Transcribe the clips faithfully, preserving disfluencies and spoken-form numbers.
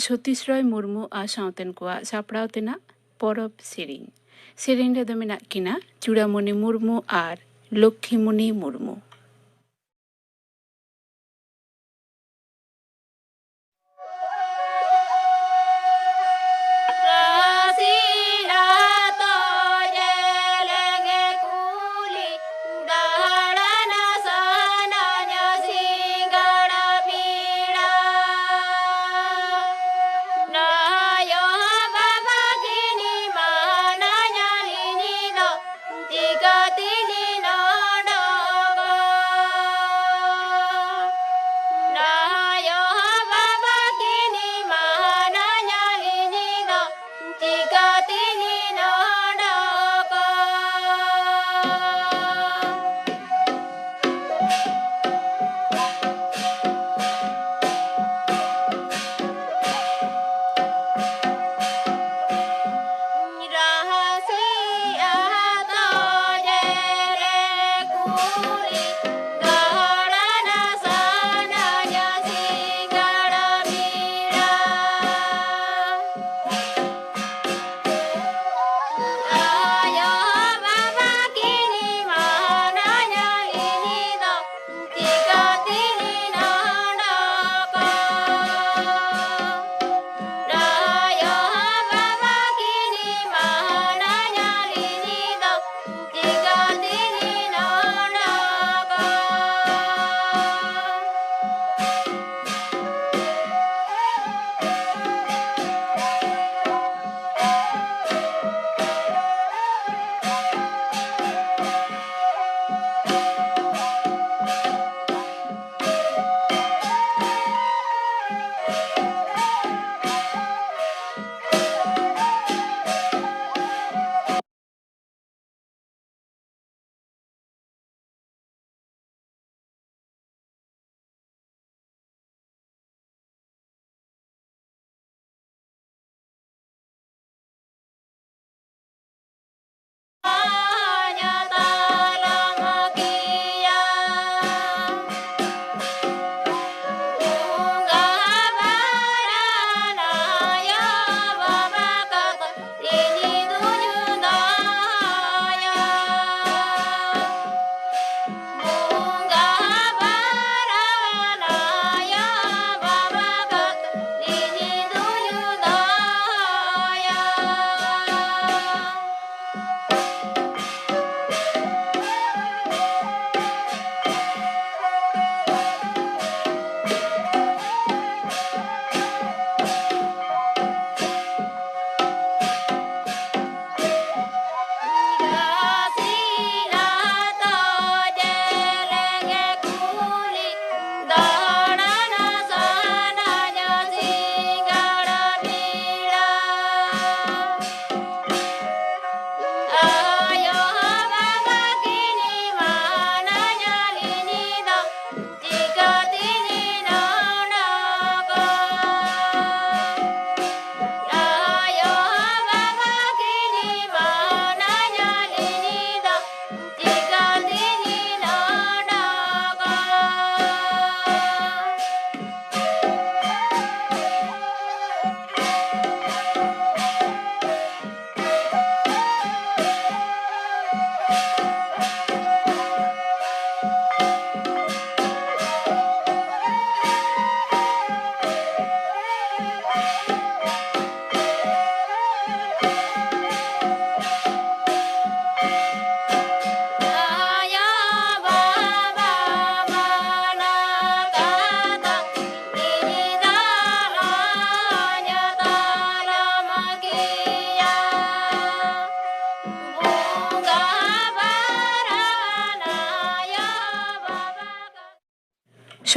ᱥᱚᱛᱤᱥ ᱨᱚᱭ ᱢᱩᱨᱢᱩ ᱟᱨ ᱥᱟᱶᱛᱮᱱ ᱠᱚᱣᱟᱜ ᱥᱟᱯᱲᱟᱣ ᱛᱮᱱᱟᱜ ᱯᱚᱨᱚᱵᱽ ᱥᱮᱨᱮᱧ᱾ ᱥᱮᱨᱮᱧ ᱨᱮᱫᱚ ᱢᱮᱱᱟᱜ ᱠᱤᱱᱟ ᱪᱩᱲᱟᱢᱩᱱᱤ ᱢᱩᱨᱢᱩ ᱟᱨ ᱞᱚᱠᱠᱷᱤᱢᱩᱱᱤ ᱢᱩᱨᱢᱩ᱾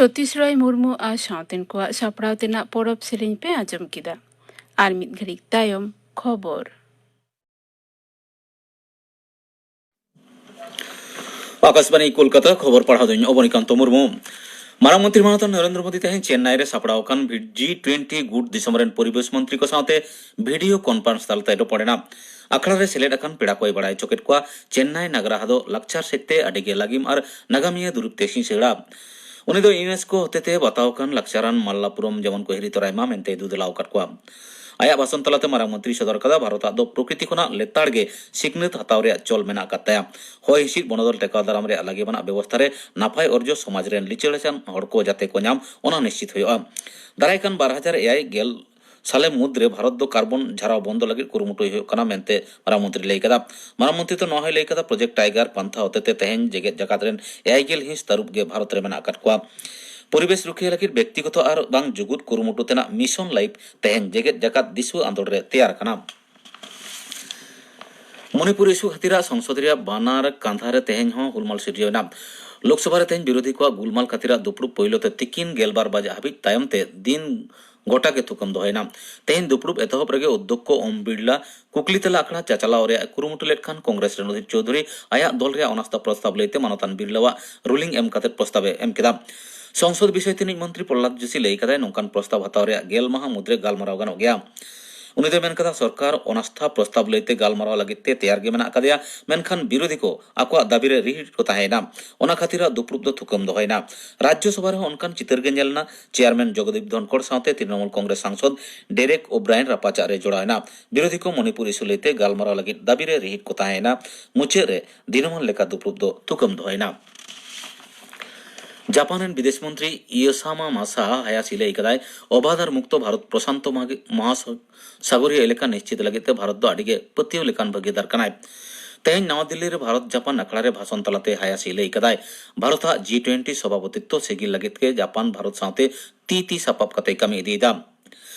ᱥᱚᱛᱤᱥ ᱨᱚᱭ ᱢᱩᱨᱢᱩ ᱟᱨ ᱥᱟᱶᱛᱮᱱ ᱠᱚᱣᱟᱜ ᱥᱟᱯᱲᱟᱣ ᱛᱮᱱᱟᱜ ᱯᱚᱨᱚᱵᱽ ᱥᱮᱨᱮᱧ ᱯᱮ ᱟᱸᱡᱚᱢ ᱠᱮᱫᱟ᱾ ᱟᱨ ᱢᱤᱫ ᱜᱷᱟᱹᱲᱤᱡ ᱛᱟᱭᱚᱢ ᱠᱷᱚᱵᱚᱨ᱾ ᱟᱠᱟᱥᱵᱟᱬᱤ ᱠᱳᱞᱠᱟᱛᱟ, ᱠᱷᱚᱵᱚᱨ ᱯᱟᱲᱦᱟᱣ ᱫᱚᱧ ᱚᱵᱚᱱᱤᱠᱟᱱᱛᱚ ᱢᱩᱨᱢᱩ᱾ ᱢᱟᱨᱟᱝ ᱢᱚᱱᱛᱨᱤ ᱢᱟᱱᱚᱛᱟᱱ ᱱᱚᱨᱮᱱᱫᱨᱚ ᱢᱳᱫᱤ ᱛᱮᱦᱮᱧ ᱪᱮᱱᱱᱟᱭ ᱨᱮ ᱥᱟᱯᱲᱟᱣ ᱟᱠᱟᱱ ᱡᱤ ᱴᱩᱭᱮᱱᱴᱤ ᱜᱩᱴ ᱫᱤᱥᱚᱢ ᱨᱮᱱ ᱯᱚᱨᱤᱵᱮᱥ ᱢᱚᱱᱛᱨᱤ ᱠᱚ ᱥᱟᱶᱛᱮ ᱵᱷᱤᱰᱤᱭᱳ ᱠᱚᱱᱯᱷᱟᱨᱮᱱᱥ ᱛᱟᱞᱟᱛᱮ ᱨᱚᱯᱚᱲ ᱮᱱᱟ᱾ ᱟᱠᱷᱲᱟ ᱨᱮ ᱥᱮᱞᱮᱫ ᱟᱠᱟᱱ ᱯᱮᱲᱟ ᱠᱚᱭ ᱵᱟᱲᱟᱭ ᱦᱚᱪᱚ ᱠᱮᱫ ᱠᱚᱣᱟ ᱪᱮᱱᱱᱟᱭ ᱱᱟᱜᱟᱨᱟ ᱫᱚ ᱞᱟᱠᱪᱟᱨ ᱥᱮᱫ ᱛᱮ ᱟᱹᱰᱤ ᱜᱮ ᱞᱟᱹᱜᱤᱢ ᱟᱨ ᱱᱟᱜᱟᱢᱤᱭᱟᱹ ᱫᱩᱨᱤᱵ ᱛᱮ ᱥᱤᱥᱟᱹᱲᱟ᱾ ᱩᱱᱤ ᱫᱚ ᱤᱭᱩᱱᱮᱥᱠᱳ ᱦᱚᱛᱮᱛᱮ ᱵᱟᱛᱟᱣ ᱟᱠᱟᱱ ᱞᱟᱠᱪᱟᱨᱟᱱ ᱢᱟᱞᱞᱟᱯᱩᱨᱚᱢ ᱡᱮᱢᱚᱱ ᱠᱚ ᱦᱤᱨᱤ ᱛᱚᱨᱟᱭ ᱢᱟ ᱢᱮᱱᱛᱮᱭ ᱫᱩᱫᱟᱞᱟᱣ ᱟᱠᱟᱫ ᱠᱚᱣᱟ᱾ ᱟᱭᱟᱜ ᱵᱷᱟᱥᱚᱱ ᱛᱟᱞᱟᱛᱮ ᱢᱟᱨᱟᱝ ᱢᱚᱱᱛᱨᱤᱭ ᱥᱚᱫᱚᱨ ᱟᱠᱟᱫᱟ, ᱵᱷᱟᱨᱚᱛ ᱟᱜ ᱫᱚ ᱯᱨᱚᱠᱨᱤᱛᱤ ᱠᱷᱚᱱᱟᱜ ᱞᱮᱛᱟᱲ ᱜᱮ ᱥᱤᱠᱷᱱᱟᱹᱛ ᱦᱟᱛᱟᱣ ᱨᱮᱭᱟᱜ ᱪᱚᱞ ᱢᱮᱱᱟᱜ ᱟᱠᱟᱫ ᱛᱟᱭᱟ᱾ ᱦᱚᱭ ᱦᱤᱸᱥᱤᱫ ᱵᱚᱱᱚᱫᱚᱞ ᱴᱮᱠᱟᱣ ᱫᱟᱨᱟᱢ ᱨᱮᱭᱟᱜ ᱞᱟᱹᱜᱤ ᱵᱟᱱᱟᱜ ᱵᱮᱵᱚᱥᱛᱷᱟ ᱨᱮ ᱱᱟᱯᱟᱭ ᱚᱨᱡᱚ ᱥᱚᱢᱟᱡᱽ ᱨᱮᱱ ᱞᱤᱪᱟᱹᱲ ᱟᱪᱟᱨ ᱦᱚᱲ ᱠᱚ ᱡᱟᱛᱮ ᱠᱚ ᱧᱟᱢ, ᱚᱱᱟ ᱱᱤᱥᱪᱤᱛ ᱦᱩᱭᱩᱜᱼᱟ᱾ ᱫᱟᱨᱟᱭ ᱠᱟᱱ ᱵᱟᱨ ᱦᱟᱡᱟᱨ ᱮᱭᱟᱭ ᱜᱮᱞ ᱥᱟᱞᱮ ᱢᱩᱫᱽ ᱨᱮ ᱵᱷᱟᱨᱚᱛ ᱫᱚ ᱠᱟᱨᱵᱚᱱ ᱡᱷᱟᱨᱟᱣ ᱵᱚᱱᱫᱚ ᱞᱟᱹᱜᱤᱫ ᱠᱩᱨᱩᱢᱩᱴᱩᱭ ᱦᱩᱭᱩᱜ ᱠᱟᱱᱟ ᱢᱮᱱᱛᱮ ᱢᱟᱨᱟᱝ ᱢᱚᱱᱛᱨᱤ ᱞᱟᱹᱭ ᱠᱟᱫᱟ᱾ ᱢᱟᱨᱟᱝ ᱢᱚᱱᱛᱨᱤ ᱫᱚ ᱱᱚᱣᱟ ᱦᱚᱸᱭ ᱞᱟᱹᱭ ᱠᱟᱫᱟ, ᱯᱨᱚᱡᱮᱠᱴ ᱴᱟᱭᱜᱟᱨ ᱯᱟᱱᱛᱷᱟ ᱦᱚᱛᱮᱛᱮ ᱛᱮᱦᱮᱧ ᱡᱮᱜᱮᱛ ᱡᱟᱠᱟᱛ ᱨᱮᱱ ᱮᱭᱟᱭ ᱜᱮᱞ ᱦᱤᱸᱥ ᱛᱟᱹᱨᱩᱵ ᱜᱮ ᱵᱷᱟᱨᱚᱛ ᱨᱮ ᱢᱮᱱᱟᱜ ᱟᱠᱟᱫ ᱠᱚᱣᱟ᱾ ᱯᱚᱨᱤᱵᱮᱥ ᱨᱩᱠᱷᱤᱭᱟᱹ ᱞᱟᱹᱜᱤᱫ ᱵᱮᱠᱛᱤᱜᱚᱛᱚ ᱟᱨ ᱵᱟᱝ ᱡᱩᱜᱩᱫ ᱠᱩᱨᱩᱢᱩᱴᱩ ᱛᱮᱱᱟᱜ ᱢᱤᱥᱚᱱ ᱞᱟᱭᱤᱯᱷ ᱛᱮᱦᱮᱧ ᱡᱮᱜᱮᱛ ᱡᱟᱠᱟᱛ ᱫᱤᱥᱩᱣᱟᱹ ᱟᱸᱫᱳᱲ ᱨᱮ ᱛᱮᱭᱟᱨ ᱟᱠᱟᱱᱟ᱾ ᱢᱚᱱᱤᱯᱩᱨ ᱤᱥᱩ ᱠᱷᱟᱹᱛᱤᱨᱟᱜ ᱥᱚᱝᱥᱚᱫ ᱨᱮᱭᱟᱜ ᱵᱟᱱᱟᱨ ᱠᱟᱸᱫᱷᱟ ᱨᱮ ᱛᱮᱦᱮᱧ ᱦᱚᱸ ᱦᱩᱞᱢᱟᱞ ᱥᱤᱨᱡᱟᱹᱣ ᱮᱱᱟ᱾ ᱞᱳᱠᱥᱚᱵᱷᱟ ᱨᱮ ᱛᱮᱦᱮᱧ ᱵᱤᱨᱳᱫᱷᱤ ᱠᱚᱣᱟᱜ ᱜᱩᱞᱢᱟᱞ ᱠᱷᱟᱹᱛᱤᱨᱟᱜ ᱫᱩᱯᱲᱩᱵ ᱯᱳᱭᱞᱳ ᱛᱮ ᱛᱤᱠᱤᱱ ᱜᱮᱞᱵᱟᱨ ᱵᱟᱡᱟᱜ ᱦᱟᱹᱵᱤᱡ ᱛᱟᱭᱚᱢ ᱛᱮ ᱫᱤᱱ ᱜᱚᱴᱟ ᱜᱮ ᱛᱷᱩᱠᱟᱹᱢ ᱫᱚᱦᱚᱭᱮᱱᱟ᱾ ᱛᱮᱦᱮᱧ ᱫᱩᱯᱲᱩᱵ ᱮᱛᱚᱦᱚᱵ ᱨᱮᱜᱮ ᱚᱫᱽᱫᱷᱚᱠᱠᱚ ᱳᱢ ᱵᱤᱲᱞᱟ ᱠᱩᱠᱞᱤ ᱛᱮᱞᱟ ᱟᱠᱷᱲᱟ ᱪᱟᱪᱟᱞᱟᱣ ᱨᱮᱭᱟᱜ ᱮ ᱠᱩᱨᱩᱢᱩᱴᱩ ᱞᱮᱫ ᱠᱷᱟᱱ ᱠᱚᱝᱜᱨᱮᱥ ᱨᱮᱱ ᱚᱫᱷᱤᱨ ᱪᱳᱣᱫᱷᱩᱨᱤ ᱟᱭᱟᱜ ᱫᱚᱞ ᱨᱮᱭᱟᱜ ᱚᱱᱟᱥᱛᱷᱟ ᱯᱨᱚᱥᱛᱟᱵ ᱞᱟᱹᱭᱛᱮ ᱢᱟᱱᱚᱛᱟᱱ ᱵᱤᱨᱞᱟᱣᱟᱜ ᱨᱩᱞᱤᱝ ᱮᱢ ᱠᱟᱛᱮ ᱯᱨᱚᱥᱛᱟᱵ ᱮ ᱮᱢ ᱠᱮᱫᱟ᱾ ᱥᱚᱝᱥᱚᱫ ᱵᱤᱥᱚᱭ ᱛᱮ ᱱᱤᱡ ᱢᱚᱱᱛᱨᱤ ᱯᱨᱚᱦᱞᱟᱫ ᱡᱳᱥᱤ ᱞᱟᱹᱭ ᱠᱟᱫᱟᱭ, ᱱᱚᱝᱠᱟᱱ ᱯᱨᱚᱥᱛᱟᱵ ᱦᱟᱛᱟᱣ ᱨᱮᱭᱟᱜ ᱜᱮᱞ ᱢᱟᱦᱟ ᱢᱩᱫᱽᱨᱮ ᱜᱟᱞᱢᱟᱨᱟᱣ ᱜᱟᱱᱚᱜ ᱜᱮᱭᱟ᱾ ᱩᱱᱤ ᱫᱚᱭ ᱢᱮᱱ ᱠᱟᱫᱟ, ᱥᱚᱨᱠᱟᱨ ᱚᱱᱟᱥᱛᱷᱟ ᱯᱨᱚᱥᱛᱟᱵ ᱞᱟᱹᱭᱛᱮ ᱜᱟᱞᱢᱟᱨᱟᱣ ᱞᱟᱹᱜᱤᱫ ᱛᱮ ᱛᱮᱭᱟᱨ ᱜᱮ ᱢᱮᱱᱟᱜ ᱟᱠᱟᱫᱮᱭᱟ, ᱢᱮᱱᱠᱷᱟᱱ ᱵᱤᱨᱳᱫᱷᱤ ᱠᱚ ᱟᱠᱚᱣᱟᱜ ᱫᱟᱹᱵᱤ ᱨᱮ ᱨᱤᱦᱤᱴ ᱠᱚ ᱛᱟᱦᱮᱸᱭᱮᱱᱟ᱾ ᱚᱱᱟ ᱠᱷᱟᱹᱛᱤᱨᱟᱜ ᱫᱩᱯᱲᱩᱵ ᱫᱚ ᱛᱷᱩᱠᱟᱹᱢ ᱫᱚᱦᱚᱭᱮᱱᱟ᱾ ᱨᱟᱡᱽᱡᱚᱥᱚᱵᱷᱟ ᱨᱮᱦᱚᱸ ᱚᱱᱠᱟᱱ ᱪᱤᱛᱟᱹᱨ ᱜᱮ ᱧᱮᱞ ᱮᱱᱟ᱾ ᱪᱮᱭᱟᱨᱢᱮᱱ ᱡᱚᱜᱚᱫᱤᱯ ᱫᱷᱚᱱᱠᱚᱲ ᱥᱟᱶᱛᱮ ᱛᱨᱤᱱᱚᱢᱩᱞ ᱠᱚᱝᱜᱨᱮᱥ ᱥᱟᱝᱥᱚᱫ ᱰᱮᱨᱮᱠ ᱳᱵᱨᱟᱭᱮᱱ ᱨᱟᱯᱟᱪᱟᱜ ᱨᱮ ᱡᱚᱲᱟᱣ ᱮᱱᱟ᱾ ᱵᱤᱨᱳᱫᱷᱤ ᱠᱚ ᱢᱚᱱᱤᱯᱩᱨ ᱤᱥᱩ ᱞᱟᱹᱭᱛᱮ ᱜᱟᱞᱢᱟᱨᱟᱣ ᱞᱟᱹᱜᱤᱫ ᱫᱟᱹᱵᱤ ᱨᱮ ᱨᱤᱦᱤᱴ ᱠᱚ ᱛᱟᱦᱮᱸᱭᱮᱱᱟ᱾ ᱢᱩᱪᱟᱹᱫ ᱨᱮ ᱫᱤᱱᱟᱹᱢᱟᱱ ᱞᱮᱠᱟ ᱫᱩᱯᱲᱩᱵ ᱫᱚ ᱛᱷᱩᱠᱟᱹᱢ ᱫᱚᱦᱚᱭᱮᱱᱟ᱾ ᱡᱟᱯᱟᱱ ᱨᱮᱱ ᱵᱤᱫᱮᱥ ᱢᱚᱱᱛᱨᱤ ᱤᱭᱳᱥᱟᱢᱟ ᱢᱟᱥᱟ ᱦᱟᱭᱟᱥᱤ ᱞᱟᱹᱭ ᱠᱟᱫᱟᱭ, ᱚᱵᱟᱫᱷ ᱟᱨ ᱢᱩᱠᱛᱚ ᱵᱷᱟᱨᱚᱛ ᱯᱨᱚᱥᱟᱱᱛᱚ ᱢᱟᱜᱮ-, ᱢᱚᱦᱟᱥᱟᱜᱚᱨᱤᱭᱚ ᱮᱞᱟᱠᱟ ᱱᱤᱥᱪᱤᱛ ᱞᱟᱹᱜᱤᱫ ᱛᱮ ᱵᱷᱟᱨᱚᱛ ᱫᱚ ᱟᱹᱰᱤ ᱜᱮ ᱯᱟᱹᱛᱭᱟᱹᱣ ᱞᱮᱠᱟᱱ ᱵᱷᱟᱹᱜᱤᱫᱟᱨ ᱠᱟᱱᱟᱭ᱾ ᱛᱮᱦᱮᱧ ᱱᱟᱣᱟ ᱫᱤᱞᱞᱤ ᱨᱮ ᱵᱷᱟᱨᱚᱛ ᱡᱟᱯᱟᱱ ᱟᱠᱷᱲᱟ ᱨᱮ ᱵᱷᱟᱥᱚᱱ ᱛᱟᱞᱟᱛᱮ ᱦᱟᱭᱟᱥᱤ ᱞᱟᱹᱭ ᱠᱟᱫᱟᱭ, ᱵᱷᱟᱨᱚᱛ ᱟᱜ ᱡᱤ ᱴᱩᱭᱮᱱᱴᱤ ᱥᱚᱵᱷᱟᱯᱚᱛᱤᱛᱛᱚ ᱥᱤᱜᱤᱞ ᱞᱟᱹᱜᱤᱫ ᱛᱮ ᱡᱟᱯᱟᱱ ᱵᱷᱟᱨᱚᱛ ᱥᱟᱶᱛᱮ ᱛᱤ ᱛᱤ ᱥᱟᱯᱟᱵ ᱠᱟᱛᱮ ᱠᱟᱹᱢᱤ ᱤᱫᱤᱭᱮᱫᱟ᱾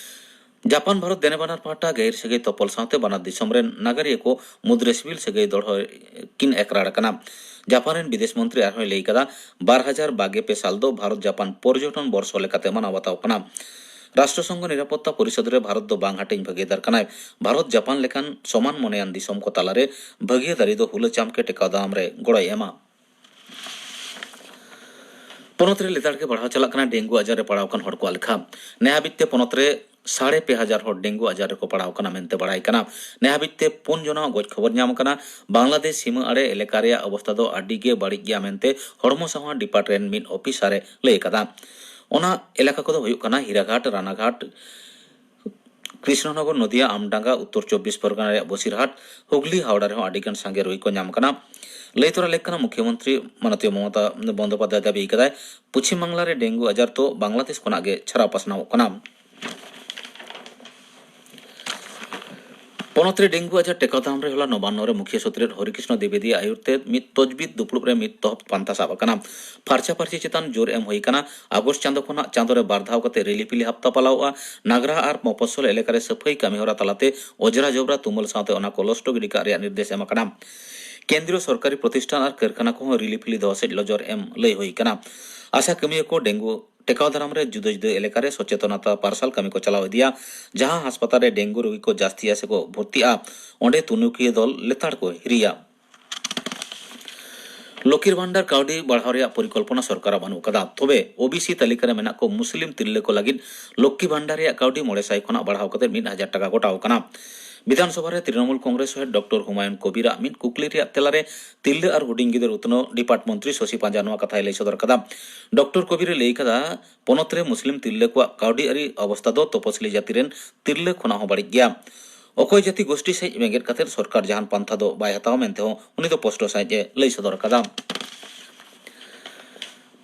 ᱡᱟᱯᱟᱱ ᱵᱷᱟᱨᱚᱛ ᱫᱮᱱᱮᱵᱟᱱᱟᱨ ᱯᱟᱦᱴᱟ ᱜᱟᱹᱦᱤᱨ ᱥᱟᱹᱜᱟᱹᱭ ᱛᱚᱯᱚᱞ ᱥᱟᱶᱛᱮ ᱵᱟᱱᱟᱨ ᱫᱤᱥᱚᱢ ᱨᱮᱱ ᱱᱟᱜᱟᱨᱤᱭᱟᱹ ᱠᱚ ᱢᱩᱫᱽᱨᱮ ᱥᱤᱵᱤᱞ ᱥᱟᱹᱜᱟᱹᱭ ᱫᱚᱲᱦᱚ ᱠᱤᱱ ᱮᱠᱨᱟᱲ ᱟᱠᱟᱱᱟ᱾ ᱡᱟᱯᱟᱱ ᱨᱮᱱ ᱵᱤᱫᱮᱥ ᱢᱚᱱᱛᱨᱤ ᱟᱨᱦᱚᱸᱭ ᱞᱟᱹᱭ ᱠᱟᱫᱟ, ᱵᱟᱨ ᱦᱟᱡᱟᱨ ᱵᱟᱜᱮ ᱯᱮ ᱥᱟᱞ ᱫᱚ ᱵᱷᱟᱨᱚᱛ ᱡᱟᱯᱟᱱ ᱯᱚᱨᱡᱚᱴᱚᱱ ᱵᱚᱨᱥᱚ ᱞᱮᱠᱟᱛᱮ ᱢᱟᱱᱟᱣ ᱵᱟᱛᱟᱣ ᱠᱟᱱᱟ᱾ ᱨᱟᱥᱴᱨᱚ ᱥᱚᱝᱜᱷᱚ ᱱᱤᱨᱟᱯᱚᱛᱛᱟ ᱯᱚᱨᱤᱥᱚᱫᱽ ᱨᱮ ᱵᱷᱟᱨᱚᱛ ᱫᱚ ᱵᱟᱝ ᱦᱟᱹᱴᱤᱧ ᱵᱷᱟᱹᱜᱤᱫᱟᱨ ᱠᱟᱱᱟᱭ᱾ ᱵᱷᱟᱨᱚᱛ ᱡᱟᱯᱟᱱ ᱞᱮᱠᱟᱱ ᱥᱚᱢᱟᱱ ᱢᱚᱱᱮᱭᱟᱱ ᱫᱤᱥᱚᱢ ᱠᱚ ᱛᱟᱞᱟᱨᱮ ᱵᱷᱟᱹᱜᱤᱭᱟᱹᱫᱟᱨᱤ ᱫᱚ ᱦᱩᱞᱟᱹ ᱪᱟᱢᱠᱮ ᱴᱮᱠᱟᱣ ᱫᱟᱨᱟᱢ ᱨᱮ ᱜᱚᱲᱚᱭ ᱮᱢᱟ᱾ ᱯᱚᱱᱚᱛ ᱨᱮ ᱞᱮᱛᱟᱲ ᱜᱮ ᱵᱟᱲᱦᱟᱣ ᱪᱟᱞᱟᱜ ᱠᱟᱱᱟ ᱰᱮᱝᱜᱩ ᱟᱡᱟᱨ ᱨᱮ ᱯᱟᱲᱟᱣ ᱟᱠᱟᱱ ᱦᱚᱲ ᱠᱚᱣᱟᱜ ᱞᱮᱠᱷᱟ᱾ ᱱᱮ ᱦᱟᱹᱵᱤᱡ ᱛᱮ ᱯᱚᱱᱚᱛ ᱨᱮ ᱥᱟᱲᱮ ᱯᱮ ᱦᱟᱡᱟᱨ ᱦᱚᱲ ᱰᱮᱝᱜᱩ ᱟᱡᱟᱨ ᱨᱮᱠᱚ ᱯᱟᱲᱟᱣ ᱟᱠᱟᱱᱟ ᱢᱮᱱᱛᱮ ᱵᱟᱲᱟᱭ ᱠᱟᱱᱟ᱾ ᱱᱮ ᱦᱟᱹᱵᱤᱡ ᱛᱮ ᱯᱩᱱ ᱡᱚᱱᱟᱣᱟᱜ ᱜᱚᱡ ᱠᱷᱚᱵᱚᱨ ᱧᱟᱢ ᱟᱠᱟᱱᱟ᱾ ᱵᱟᱝᱞᱟᱫᱮᱥ ᱥᱤᱢᱟᱹ ᱟᱲᱮ ᱮᱞᱟᱠᱟ ᱨᱮᱭᱟᱜ ᱚᱵᱚᱥᱛᱟ ᱫᱚ ᱟᱹᱰᱤ ᱜᱮ ᱵᱟᱹᱲᱤᱡ ᱜᱮᱭᱟ ᱢᱮᱱᱛᱮ ᱦᱚᱲᱢᱚ ᱥᱟᱶᱟᱨ ᱰᱤᱯᱟᱨᱴ ᱨᱮᱱ ᱢᱤᱫ ᱚᱯᱷᱤᱥᱟᱨ ᱮ ᱞᱟᱹᱭ ᱟᱠᱟᱫᱟ᱾ ᱚᱱᱟ ᱮᱞᱟᱠᱟ ᱠᱚᱫᱚ ᱦᱩᱭᱩᱜ ᱠᱟᱱᱟ ᱦᱤᱨᱟᱜᱷᱟᱴ, ᱨᱟᱱᱟᱜᱷᱟᱴ, ᱠᱨᱤᱥᱱᱚᱱᱚᱜᱚᱨ, ᱱᱚᱫᱤᱭᱟ, ᱟᱢᱰᱟᱝᱜᱟ, ᱩᱛᱛᱚᱨ ᱪᱚᱵᱵᱤᱥ ᱯᱚᱨᱜᱚᱱᱟ ᱨᱮᱭᱟᱜ ᱵᱚᱥᱤᱨᱦᱟᱴ, ᱦᱩᱜᱽᱞᱤ, ᱦᱟᱣᱲᱟ ᱨᱮᱦᱚᱸ ᱟᱹᱰᱤ ᱜᱟᱱ ᱥᱟᱸᱜᱮ ᱨᱩᱜᱤ ᱠᱚ ᱧᱟᱢ ᱟᱠᱟᱱᱟ᱾ ᱞᱟᱹᱭ ᱛᱚᱨᱟ ᱞᱮᱠ ᱠᱟᱱᱟ, ᱢᱩᱠᱷᱭᱚᱢᱚᱱᱛᱨᱤ ᱢᱟᱱᱚᱛᱤᱭᱚ ᱢᱚᱢᱚᱛᱟ ᱵᱚᱱᱫᱚᱯᱟᱫᱽᱫᱷᱟᱭ ᱫᱟᱹᱵᱤ ᱟᱠᱟᱫᱟᱭ, ᱯᱚᱪᱷᱤᱢ ᱵᱟᱝᱞᱟ ᱨᱮ ᱰᱮᱝᱜᱩ ᱟᱡᱟᱨ ᱫᱚ ᱵᱟᱝᱞᱟᱫᱮᱥ ᱠᱷᱚᱱᱟᱜ ᱜᱮ ᱪᱷᱟᱨᱟᱣ ᱯᱟᱥᱱᱟᱣᱚᱜ ᱠᱟᱱᱟ᱾ ᱯᱚᱱᱚᱛ ᱨᱮ ᱰᱮᱝᱜᱩ ᱟᱡᱟᱨ ᱴᱮᱠᱟᱣ ᱫᱟᱨᱟᱢ ᱨᱮ ᱦᱚᱞᱟ ᱱᱚᱵᱟᱱᱱᱚ ᱨᱮ ᱢᱩᱠᱷᱤᱭᱟᱹ ᱥᱚᱛᱨᱮᱛ ᱦᱚᱨᱤᱠᱨᱤᱥᱱᱚ ᱫᱤᱵᱮᱫᱤ ᱟᱭᱩᱨ ᱛᱮ ᱢᱤᱫ ᱛᱚᱡᱵᱤᱫ ᱫᱩᱯᱲᱩᱵ ᱨᱮ ᱢᱤᱫ ᱛᱚᱦᱚᱵ ᱯᱟᱱᱛᱷᱟ ᱥᱟᱵ ᱟᱠᱟᱱᱟ᱾ ᱯᱷᱟᱨᱪᱟ ᱯᱷᱟᱨᱪᱤ ᱪᱮᱛᱟᱱ ᱡᱳᱨ ᱮᱢ ᱦᱩᱭ ᱟᱠᱟᱱᱟ᱾ ᱟᱜᱚᱥᱴ ᱪᱟᱸᱫᱚ ᱠᱷᱚᱱᱟᱜ ᱪᱟᱸᱫᱚ ᱨᱮ ᱵᱟᱨ ᱫᱷᱟᱣ ᱠᱟᱛᱮ ᱨᱤᱞᱤᱯᱷᱤᱞᱤ ᱦᱟᱯᱛᱟ ᱯᱟᱞᱟᱣᱚᱜᱼᱟ᱾ ᱱᱟᱜᱽᱨᱟ ᱟᱨ ᱢᱚᱯᱷᱚᱥᱚᱞ ᱮᱞᱟᱠᱟ ᱨᱮ ᱥᱟᱹᱯᱷᱟᱹᱭ ᱠᱟᱹᱢᱤ ᱦᱚᱨᱟ ᱛᱟᱞᱟᱛᱮ ᱚᱡᱽᱨᱟ ᱡᱚᱵᱽᱨᱟ ᱛᱩᱢᱟᱹᱞ ᱥᱟᱶᱛᱮ ᱚᱱᱟ ᱠᱚ ᱞᱚᱥᱴᱚ ᱜᱤᱰᱤ ᱠᱟᱜ ᱨᱮᱭᱟᱜ ᱱᱤᱨᱫᱮᱥ ᱮᱢ ᱟᱠᱟᱱᱟ᱾ ᱠᱮᱱᱫᱨᱤᱭᱚ ᱥᱚᱨᱠᱟᱨᱤ ᱯᱨᱚᱛᱤᱥᱴᱷᱟᱱ ᱟᱨ ᱠᱟᱹᱨᱠᱷᱟᱱᱟ ᱠᱚᱦᱚᱸ ᱨᱤᱞᱤᱯᱷᱤᱞᱤ ᱫᱚᱦᱚ ᱥᱮᱫ ᱱᱚᱡᱚᱨ ᱮᱢ ᱞᱟᱹᱭ ᱦᱩᱭ ᱟᱠᱟᱱᱟ᱾ ᱟᱥᱟ ᱠᱟᱹᱢᱤᱭᱟᱹ ᱠᱚ ᱰᱮᱝᱜᱩ ᱴᱮᱠᱟᱣ ᱫᱟᱨᱟᱢ ᱨᱮ ᱡᱩᱫᱟᱹ ᱡᱩᱫᱟᱹ ᱮᱞᱟᱠᱟ ᱨᱮ ᱥᱚᱪᱮᱛᱚᱱᱟᱛᱟ ᱯᱟᱨᱥᱟᱞ ᱠᱟᱹᱢᱤ ᱠᱚ ᱪᱟᱞᱟᱣ ᱤᱫᱤᱭᱟ᱾ ᱡᱟᱦᱟᱸ ᱦᱟᱥᱯᱟᱛᱟᱞ ᱨᱮ ᱰᱮᱝᱜᱩ ᱨᱳᱜᱤ ᱠᱚ ᱡᱟᱹᱥᱛᱤᱜᱼᱟ ᱥᱮ ᱠᱚ ᱵᱷᱚᱨᱛᱤᱜᱼᱟ, ᱚᱸᱰᱮ ᱛᱩᱱᱩᱠᱤᱭᱟᱹ ᱫᱚᱞ ᱞᱮᱛᱟᱲ ᱠᱚ ᱦᱤᱨᱤᱭᱟ᱾ ᱞᱚᱠᱠᱷᱤᱨ ᱵᱷᱟᱱᱰᱟᱨ ᱠᱟᱹᱣᱰᱤ ᱵᱟᱲᱦᱟᱣ ᱨᱮᱭᱟᱜ ᱯᱚᱨᱤᱠᱚᱞᱯᱚᱱᱟ ᱥᱚᱨᱠᱟᱨᱟᱜ ᱵᱟᱹᱱᱩᱜ ᱟᱠᱟᱫᱟ᱾ ᱛᱚᱵᱮ, ᱳᱵᱤᱥᱤ ᱛᱟᱹᱞᱤᱠᱟ ᱨᱮ ᱢᱮᱱᱟᱜ ᱠᱚ ᱢᱩᱥᱞᱤᱢ ᱛᱤᱨᱞᱟᱹ ᱠᱚ ᱞᱟᱹᱜᱤᱫ ᱞᱚᱠᱠᱷᱤ ᱵᱷᱟᱱᱰᱟᱨ ᱨᱮᱭᱟᱜ ᱠᱟᱹᱣᱰᱤ ᱢᱚᱬᱮ ᱥᱟᱭ ᱠᱷᱚᱱᱟᱜ ᱵᱟᱲᱦᱟᱣ ᱠᱟᱛᱮ ᱢᱤᱫ ᱦᱟᱡᱟᱨ ᱴᱟᱠᱟ ᱜᱚᱴᱟᱣ ᱟᱠᱟᱱᱟ᱾ ᱵᱤᱫᱷᱟᱱ ᱥᱚᱵᱷᱟ ᱨᱮ ᱛᱨᱤᱱᱚᱢᱩᱞ ᱠᱚᱝᱜᱨᱮᱥ ᱥᱚᱦᱮᱫ ᱰᱚᱠᱴᱚᱨ ᱦᱩᱢᱟᱭᱩᱱ ᱠᱚᱵᱤᱨᱟᱜ ᱢᱤᱫ ᱠᱩᱠᱞᱤ ᱨᱮᱭᱟᱜ ᱛᱮᱞᱟ ᱨᱮ ᱛᱤᱨᱞᱟᱹ ᱟᱨ ᱦᱩᱰᱤᱧ ᱜᱤᱫᱟᱹᱨ ᱩᱛᱱᱟᱹᱣ ᱰᱤᱯᱟᱨᱴ ᱢᱚᱱᱛᱨᱤ ᱥᱚᱥᱤ ᱯᱟᱸᱡᱟ ᱱᱚᱣᱟ ᱠᱟᱛᱷᱟᱭ ᱞᱟᱹᱭ ᱥᱚᱫᱚᱨ ᱠᱟᱫᱟ᱾ ᱰᱚᱠᱴᱚᱨ ᱠᱚᱵᱤᱨ ᱮ ᱞᱟᱹᱭ ᱠᱟᱫᱟ, ᱯᱚᱱᱚᱛ ᱨᱮ ᱢᱩᱥᱞᱤᱢ ᱛᱤᱨᱞᱟᱹ ᱠᱚᱣᱟᱜ ᱠᱟᱹᱣᱰᱤ ᱟᱹᱨᱤ ᱚᱵᱚᱥᱛᱟ ᱫᱚ ᱛᱚᱯᱚᱥᱤᱞᱤ ᱡᱟᱹᱛᱤ ᱨᱮᱱ ᱛᱤᱨᱞᱟᱹ ᱠᱷᱚᱱᱟᱜ ᱦᱚᱸ ᱵᱟᱹᱲᱤᱡ ᱜᱮᱭᱟ᱾ ᱚᱠᱚᱭ ᱡᱟᱹᱛᱤ ᱜᱳᱥᱴᱤ ᱥᱟᱹᱦᱤᱡ ᱵᱮᱸᱜᱮᱫ ᱠᱟᱛᱮ ᱥᱚᱨᱠᱟᱨ ᱡᱟᱦᱟᱱ ᱯᱟᱱᱛᱷᱟ ᱫᱚ ᱵᱟᱭ ᱦᱟᱛᱟᱣᱟ ᱢᱮᱱᱛᱮ ᱦᱚᱸ ᱩᱱᱤ ᱫᱚ ᱯᱚᱥᱴᱚ ᱥᱟᱹᱦᱤᱡ ᱮ ᱞᱟᱹᱭ ᱥᱚᱫᱚᱨ ᱟᱠᱟᱫᱟ᱾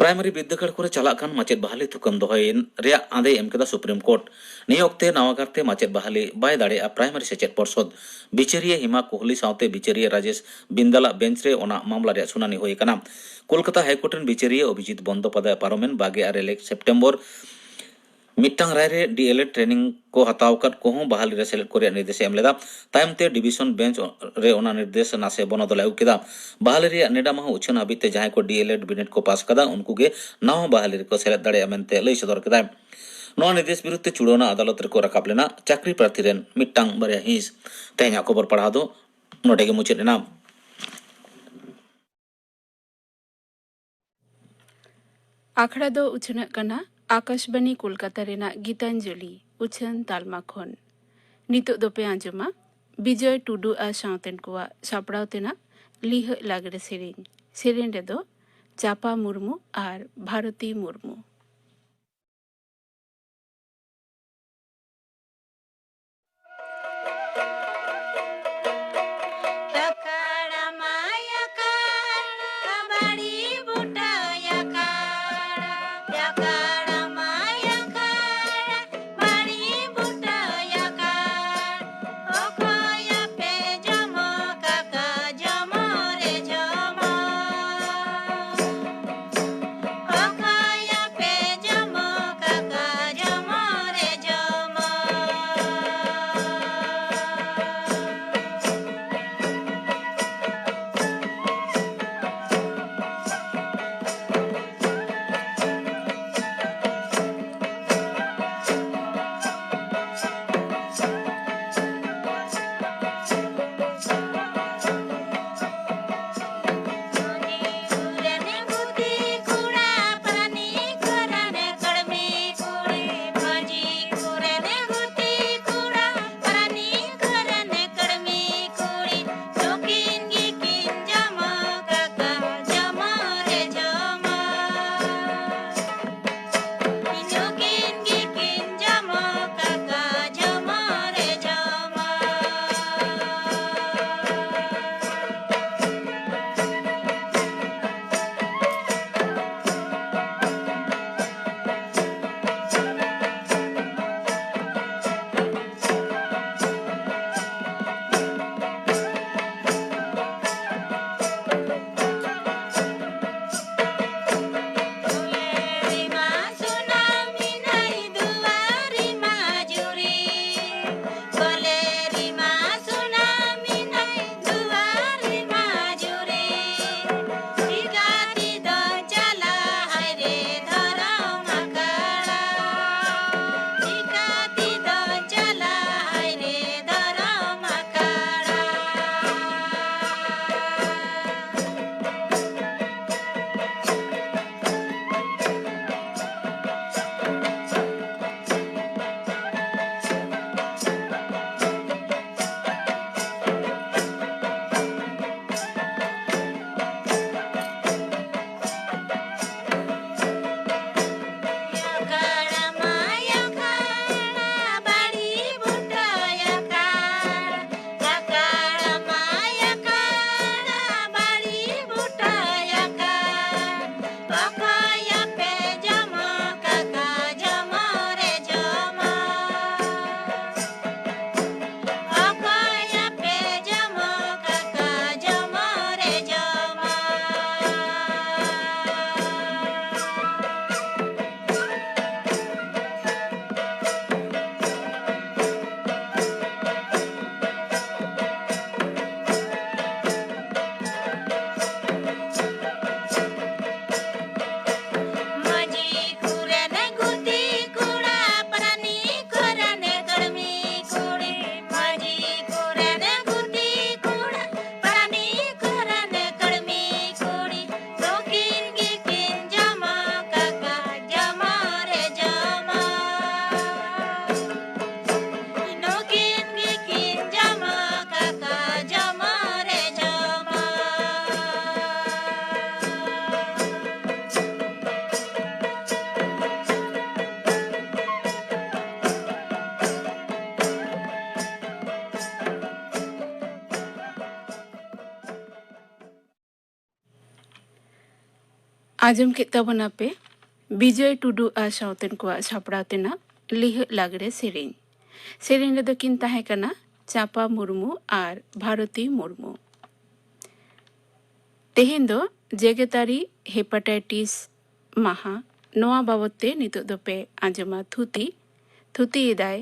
ᱯᱨᱟᱭᱢᱟᱨᱤ ᱵᱤᱨᱫᱟᱹᱜᱟᱲ ᱠᱚᱨᱮ ᱪᱟᱞᱟᱜ ᱠᱟᱱ ᱢᱟᱪᱮᱫ ᱵᱟᱦᱟᱞᱤ ᱛᱷᱩᱠᱟᱹᱢ ᱫᱚᱦᱚᱭ ᱨᱮᱭᱟᱜ ᱟᱸᱫᱮᱭ ᱮᱢ ᱠᱮᱫᱟ ᱥᱩᱯᱨᱤᱢ ᱠᱳᱨᱴ᱾ ᱱᱤᱭᱟᱹ ᱚᱠᱛᱮ ᱱᱟᱣᱟ ᱠᱟᱨᱛᱮ ᱢᱟᱪᱮᱫ ᱵᱟᱦᱟᱞᱤ ᱵᱟᱭ ᱫᱟᱲᱮᱭᱟᱜᱼᱟ ᱯᱨᱟᱭᱢᱟᱨᱤ ᱥᱮᱪᱮᱫ ᱯᱚᱨᱥᱚᱫ᱾ ᱵᱤᱪᱟᱹᱨᱤᱭᱟᱹ ᱦᱤᱢᱟ ᱠᱳᱦᱞᱤ ᱥᱟᱶᱛᱮ ᱵᱤᱪᱟᱹᱨᱤᱭᱟᱹ ᱨᱟᱡᱮᱥ ᱵᱤᱱᱫᱟᱞᱟᱜ ᱵᱮᱧᱪ ᱨᱮ ᱚᱱᱟ ᱢᱟᱢᱞᱟ ᱨᱮᱭᱟᱜ ᱥᱩᱱᱟᱹᱱᱤ ᱦᱩᱭ ᱟᱠᱟᱱᱟ᱾ ᱠᱳᱞᱠᱟᱛᱟ ᱦᱟᱭᱠᱳᱨᱴ ᱨᱮᱱ ᱵᱤᱪᱟᱹᱨᱤᱭᱟᱹ ᱚᱵᱷᱤᱡᱤᱛ ᱵᱚᱱᱫᱳᱯᱟᱫᱷᱭᱟᱭ ᱯᱟᱨᱚᱢᱮᱱ ᱵᱟᱜᱮ ᱟᱨᱮ ᱥᱮᱯᱴᱮᱢᱵᱚᱨ ᱢᱤᱫᱴᱟᱝ ᱨᱟᱭ ᱨᱮ ᱰᱤᱮᱞᱮᱰ ᱴᱨᱮᱱᱤᱝ ᱠᱚ ᱦᱟᱛᱟᱣ ᱟᱠᱟᱫ ᱠᱚᱦᱚᱸ ᱵᱟᱦᱟᱞᱤ ᱨᱮ ᱥᱮᱞᱮᱫ ᱠᱚ ᱨᱮᱭᱟᱜ ᱱᱤᱨᱫᱮᱥ ᱮ ᱮᱢ ᱞᱮᱫᱟ᱾ ᱛᱟᱭᱚᱢ ᱛᱮ ᱰᱤᱵᱤᱥᱚᱱ ᱵᱮᱧᱪ ᱨᱮ ᱚᱱᱟ ᱱᱤᱨᱫᱮᱥ ᱱᱟᱥᱮ ᱵᱚᱱᱚᱫᱚᱞ ᱮ ᱟᱹᱜᱩ ᱠᱮᱫᱟ᱾ ᱵᱟᱦᱟᱞᱤ ᱨᱮᱭᱟᱜ ᱱᱮᱰᱟ ᱢᱟᱦᱟ ᱩᱪᱷᱟᱹᱱ ᱦᱟᱹᱵᱤᱡ ᱛᱮ ᱡᱟᱦᱟᱸᱭ ᱠᱚ ᱰᱤᱮᱞᱮᱰ ᱵᱤᱱᱤᱰ ᱠᱚ ᱯᱟᱥ ᱠᱟᱫᱟ, ᱩᱱᱠᱩ ᱜᱮ ᱱᱟᱣᱟ ᱵᱟᱦᱟᱞᱤ ᱨᱮᱠᱚ ᱥᱮᱞᱮᱫ ᱫᱟᱲᱮᱭᱟᱜᱼᱟ ᱢᱮᱱᱛᱮ ᱞᱟᱹᱭ ᱥᱚᱫᱚᱨ ᱠᱮᱫᱟᱭ᱾ ᱱᱚᱣᱟ ᱱᱤᱨᱫᱮᱥ ᱵᱤᱨᱩᱫᱷ ᱛᱮ ᱪᱩᱲᱟᱹᱣᱱᱟ ᱟᱫᱟᱞᱚᱛ ᱨᱮᱠᱚ ᱨᱟᱠᱟᱵ ᱞᱮᱱᱟ ᱪᱟᱹᱠᱨᱤ ᱯᱨᱟᱨᱛᱷᱤ ᱨᱮᱱ ᱢᱤᱫᱴᱟᱝ ᱵᱟᱨᱭᱟ ᱦᱤᱸᱥ᱾ ᱛᱮᱦᱮᱧᱟᱜ ᱠᱷᱚᱵᱚᱨ ᱯᱟᱲᱦᱟᱣ ᱫᱚ ᱱᱚᱰᱮ ᱜᱮ ᱢᱩᱪᱟᱹᱫ ᱮᱱᱟ᱾ ᱟᱠᱷᱲᱟ ᱫᱚ ᱩᱪᱷᱟᱹᱱᱚᱜ ᱠᱟᱱᱟ ᱟᱠᱟᱥᱵᱟᱱᱤ ᱠᱳᱞᱠᱟᱛᱟ ᱨᱮᱱᱟᱜ ᱜᱤᱛᱟᱧᱡᱚᱞᱤ ᱩᱪᱷᱟᱹᱱ ᱛᱟᱞᱢᱟ ᱠᱷᱚᱱ᱾ ᱱᱤᱛᱚᱜ ᱫᱚᱯᱮ ᱟᱸᱡᱚᱢᱟ ᱵᱤᱡᱚᱭ ᱴᱩᱰᱩ ᱟᱨ ᱥᱟᱶᱛᱮᱱ ᱠᱚᱣᱟᱜ ᱥᱟᱯᱲᱟᱣ ᱛᱮᱱᱟᱜ ᱞᱤᱦᱟᱹᱜ ᱞᱟᱜᱽᱲᱮ ᱥᱮᱨᱮᱧ᱾ ᱥᱮᱨᱮᱧ ᱨᱮᱫᱚ ᱪᱟᱯᱟ ᱢᱩᱨᱢᱩ ᱟᱨ ᱵᱷᱟᱨᱚᱛᱤ ᱢᱩᱨᱢᱩ᱾ ᱟᱸᱡᱚᱢ ᱠᱮᱫ ᱛᱟᱵᱚᱱᱟᱯᱮ ᱵᱤᱡᱚᱭ ᱴᱩᱰᱩ ᱟᱨ ᱥᱟᱶᱛᱮᱱ ᱠᱚᱣᱟᱜ ᱥᱟᱯᱲᱟᱣ ᱛᱮᱱᱟᱜ ᱞᱤᱦᱟᱹᱜ ᱞᱟᱜᱽᱲᱮ ᱥᱮᱨᱮᱧ᱾ ᱥᱮᱨᱮᱧ ᱨᱮᱫᱚ ᱠᱤᱱ ᱛᱟᱦᱮᱸ ᱠᱟᱱᱟ ᱪᱟᱸᱯᱟ ᱢᱩᱨᱢᱩ ᱟᱨ ᱵᱷᱟᱨᱚᱛᱤ ᱢᱩᱨᱢᱩ᱾ ᱛᱮᱦᱮᱧ ᱫᱚ ᱡᱮᱜᱮᱛᱟᱹᱨᱤ ᱦᱮᱯᱟᱴᱟᱭᱴᱤᱥ ᱢᱟᱦᱟ᱾ ᱱᱚᱣᱟ ᱵᱟᱵᱚᱫ ᱛᱮ ᱱᱤᱛᱚᱜ ᱫᱚᱯᱮ ᱟᱸᱡᱚᱢᱟ ᱛᱷᱩᱛᱤ᱾ ᱛᱷᱩᱛᱤᱭᱮᱫᱟᱭ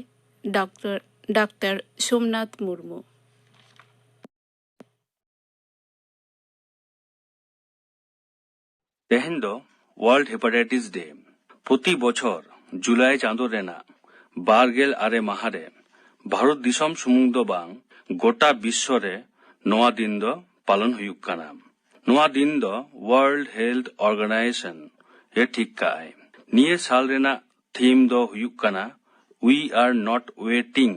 ᱰᱟᱠᱛᱟᱨ, ᱰᱟᱠᱛᱟᱨ ᱥᱳᱢᱱᱟᱛᱷ ᱢᱩᱨᱢᱩ᱾ ᱛᱮᱦᱮᱧ ᱫᱚ World Hepatitis Day᱾ ᱯᱨᱚᱛᱤ ᱵᱚᱪᱷᱚᱨ ᱡᱩᱞᱟᱭ ᱪᱟᱸᱫᱚ ᱨᱮᱱᱟᱜ ᱵᱟᱨ ᱜᱮᱞ ᱟᱨᱮ ᱢᱟᱦᱟ ᱨᱮ ᱵᱷᱟᱨᱚᱛ ᱫᱤᱥᱚᱢ ᱥᱩᱢᱩᱝ ᱫᱚ ᱵᱟᱝ, ᱜᱚᱴᱟ ᱵᱤᱥᱥᱚ ᱨᱮ ᱱᱚᱣᱟ ᱫᱤᱱ ᱫᱚ ᱯᱟᱞᱚᱱ ᱦᱩᱭᱩᱜ ᱠᱟᱱᱟ᱾ ᱱᱚᱣᱟ ᱫᱤᱱ ᱫᱚ World Health Organization ᱮ ᱴᱷᱤᱠ ᱠᱟᱜᱼᱟᱭ᱾ ᱱᱤᱭᱟᱹ ᱥᱟᱞ ᱨᱮᱱᱟᱜ ᱛᱷᱤᱢ ᱫᱚ ᱦᱩᱭᱩᱜ ᱠᱟᱱᱟ We are not waiting᱾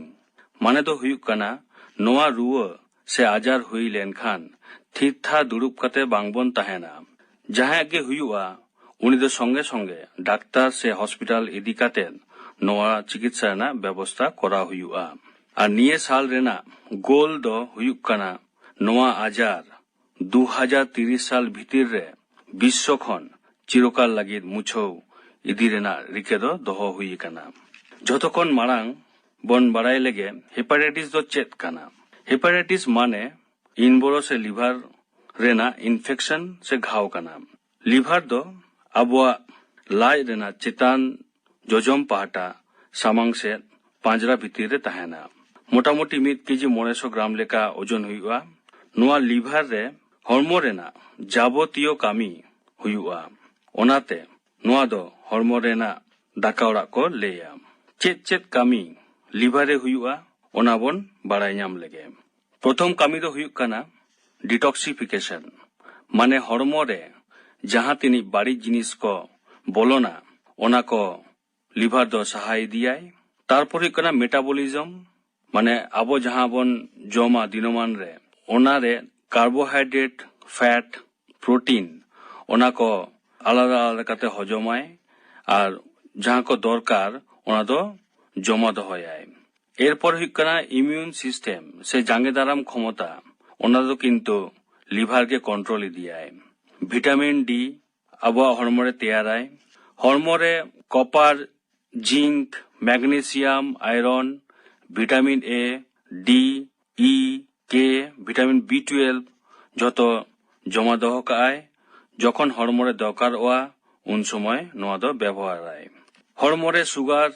ᱢᱟᱱᱮ ᱫᱚ ᱦᱩᱭᱩᱜ ᱠᱟᱱᱟ, ᱱᱚᱣᱟ ᱨᱩᱣᱟᱹ ᱥᱮ ᱟᱡᱟᱨ ᱦᱩᱭ ᱞᱮᱱᱠᱷᱟᱱ ᱛᱷᱤᱨ ᱛᱷᱟᱨ ᱫᱩᱲᱩᱵ ᱠᱟᱛᱮ ᱵᱟᱝᱵᱚᱱ ᱛᱟᱦᱮᱱᱟ᱾ ᱡᱟᱦᱟᱸᱭᱟᱜ ᱜᱮ ᱦᱩᱭᱩᱜᱼᱟ, ᱩᱱᱤ ᱫᱚ ᱥᱚᱸᱜᱮ ᱥᱚᱸᱜᱮ ᱰᱟᱠᱛᱟᱨ ᱥᱮ ᱦᱚᱥᱯᱤᱴᱟᱞ ᱤᱫᱤ ᱠᱟᱛᱮ ᱱᱚᱣᱟ ᱪᱤᱠᱤᱛᱥᱟ ᱨᱮᱱᱟᱜ ᱵᱮᱵᱚᱥᱛᱟ ᱠᱚᱨᱟᱣ ᱦᱩᱭᱩᱜᱼᱟ᱾ ᱟᱨ ᱱᱤᱭᱟᱹ ᱥᱟᱞ ᱨᱮᱱᱟᱜ ᱜᱳᱞ ᱫᱚ ᱦᱩᱭᱩᱜ ᱠᱟᱱᱟ, ᱱᱚᱣᱟ ᱟᱡᱟᱨ ᱫᱩ ᱦᱟᱡᱟᱨ ᱛᱤᱨᱤᱥ ᱥᱟᱞ ᱵᱷᱤᱛᱤᱨ ᱨᱮ ᱵᱤᱥᱥᱚ ᱠᱷᱚᱱ ᱪᱤᱨᱚᱠᱟᱞ ᱞᱟᱹᱜᱤᱫ ᱢᱩᱪᱷᱟᱹᱣ ᱤᱫᱤ ᱨᱮᱱᱟᱜ ᱨᱤᱠᱟᱹ ᱫᱚ ᱫᱚᱦᱚ ᱦᱩᱭ ᱟᱠᱟᱱᱟ᱾ ᱡᱷᱚᱛᱚ ᱠᱷᱚᱱ ᱢᱟᱲᱟᱝ ᱵᱚᱱ ᱵᱟᱲᱟᱭ ᱞᱮᱜᱮ ᱦᱮᱯᱟᱴᱟᱭᱴᱤᱥ ᱫᱚ ᱪᱮᱫ ᱠᱟᱱᱟ᱾ ᱦᱮᱯᱟᱴᱟᱭᱴᱤᱥ ᱢᱟᱱᱮ ᱤᱱᱵᱚᱨᱚ ᱥᱮ ᱞᱤᱵᱷᱟᱨ ᱨᱮᱱᱟᱜ ᱤᱱᱯᱷᱮᱠᱥᱚᱱ ᱥᱮ ᱜᱷᱟᱣ ᱠᱟᱱᱟ᱾ ᱞᱤᱵᱷᱟᱨ ᱫᱚ ᱟᱵᱚᱣᱟᱜ ᱞᱟᱡ ᱨᱮᱱᱟᱜ ᱪᱮᱛᱟᱱ ᱡᱚᱡᱚᱢ ᱯᱟᱦᱴᱟ ᱥᱟᱢᱟᱝ ᱥᱮᱫ ᱯᱟᱸᱡᱽᱨᱟ ᱵᱷᱤᱛᱤᱨ ᱨᱮ ᱛᱟᱦᱮᱱᱟ᱾ ᱢᱚᱴᱟᱢᱩᱴᱤ ᱢᱤᱫ ᱠᱮᱡᱤ ᱢᱚᱬᱮ ᱥᱚ ᱜᱨᱟᱢ ᱞᱮᱠᱟ ᱳᱡᱚᱱ ᱦᱩᱭᱩᱜᱼᱟ᱾ ᱱᱚᱣᱟ ᱞᱤᱵᱷᱟᱨ ᱨᱮ ᱦᱚᱲᱢᱚ ᱨᱮᱱᱟᱜ ᱡᱟᱵᱚᱛᱤᱭᱚ ᱠᱟᱹᱢᱤ ᱦᱩᱭᱩᱜᱼᱟ᱾ ᱚᱱᱟᱛᱮ ᱱᱚᱣᱟ ᱫᱚ ᱦᱚᱲᱢᱚ ᱨᱮᱱᱟᱜ ᱫᱟᱠᱟ ᱚᱲᱟᱜ ᱠᱚ ᱞᱟᱹᱭᱟ᱾ ᱪᱮᱫ ᱪᱮᱫ ᱠᱟᱹᱢᱤ ᱞᱤᱵᱷᱟᱨ ᱨᱮ ᱦᱩᱭᱩᱜᱼᱟ, ᱚᱱᱟ ᱵᱚᱱ ᱵᱟᱲᱟᱭ ᱧᱟᱢ ᱞᱮᱜᱮ᱾ ᱯᱨᱚᱛᱷᱚᱢ ᱠᱟᱹᱢᱤ ᱫᱚ ᱦᱩᱭᱩᱜ ᱠᱟᱱᱟ ᱰᱤᱴᱚᱠᱥᱤᱯᱷᱤᱠᱮᱥᱚᱱ, ᱢᱟᱱᱮ ᱦᱚᱲᱢᱚ ᱨᱮ ᱡᱟᱦᱟᱸ ᱛᱤᱱᱤᱡ ᱵᱟᱹᱲᱤᱡ ᱡᱤᱱᱤᱥ ᱠᱚ ᱵᱚᱞᱚᱱᱟ, ᱚᱱᱟ ᱠᱚ ᱞᱤᱵᱷᱟᱨ ᱫᱚ ᱥᱟᱦᱟ ᱤᱫᱤᱭᱟᱭ᱾ ᱛᱟᱨᱯᱚᱨ ᱦᱩᱭᱩᱜ ᱠᱟᱱᱟ ᱢᱮᱴᱟᱵᱚᱞᱤᱡᱚᱢ, ᱢᱟᱱᱮ ᱟᱵᱚ ᱡᱟᱦᱟᱸ ᱵᱚᱱ ᱡᱚᱢᱟ ᱫᱤᱱᱟᱹᱢᱟᱱ ᱨᱮ, ᱚᱱᱟᱨᱮ ᱠᱟᱨᱵᱳᱦᱟᱭᱰᱨᱮᱴ, ᱯᱷᱮᱴ, ᱯᱨᱳᱴᱤᱱ, ᱚᱱᱟ ᱠᱚ ᱟᱞᱟᱫᱟ ᱟᱞᱟᱫᱟ ᱠᱟᱛᱮ ᱦᱚᱡᱚᱢᱟᱭ ᱟᱨ ᱡᱟᱦᱟᱸ ᱠᱚ ᱫᱚᱨᱠᱟᱨ, ᱚᱱᱟ ᱫᱚ ᱡᱚᱢᱟ ᱫᱚᱦᱚᱭᱟᱭ᱾ ᱮᱨᱯᱚᱨ ᱦᱩᱭᱩᱜ ᱠᱟᱱᱟ ᱤᱢᱤᱭᱩᱱ ᱥᱤᱥᱴᱮᱢ ᱥᱮ ᱡᱟᱸᱜᱮ ᱫᱟᱨᱟᱢ ᱠᱷᱚᱢᱚᱛᱟ, ᱚᱱᱟ ᱫᱚ ᱠᱤᱱᱛᱩ ᱞᱤᱵᱷᱟᱨ ᱜᱮ ᱠᱚᱱᱴᱨᱳᱞ ᱤᱫᱤᱭᱟᱭ᱾ ᱵᱷᱤᱴᱟᱢᱤᱱ ᱰᱤ ᱟᱵᱚᱣᱟᱜ ᱦᱚᱲᱢᱚ ᱨᱮ ᱛᱮᱭᱟᱨᱟᱭ᱾ ᱦᱚᱲᱢᱚ ᱨᱮ copper, zinc, magnesium, iron, vitamin ᱮ, ᱰᱤ, ᱤ, ᱠᱮ, ᱵᱷᱤᱴᱟᱢᱤᱱ ᱵᱤ ᱴᱩᱭᱮᱞᱵᱷ ᱡᱷᱚᱛᱚ ᱡᱚᱢᱟ ᱫᱚᱦᱚ ᱠᱟᱜᱼᱟᱭ᱾ ᱡᱚᱠᱷᱚᱱ ᱦᱚᱲᱢᱚ ᱨᱮ ᱫᱚᱨᱠᱟᱨᱚᱜᱼᱟ, ᱩᱱ ᱥᱚᱢᱚᱭ ᱱᱚᱣᱟ ᱫᱚ ᱵᱮᱵᱚᱦᱟᱨᱟᱭ᱾ ᱦᱚᱲᱢᱚ ᱨᱮ ᱥᱩᱜᱟᱨ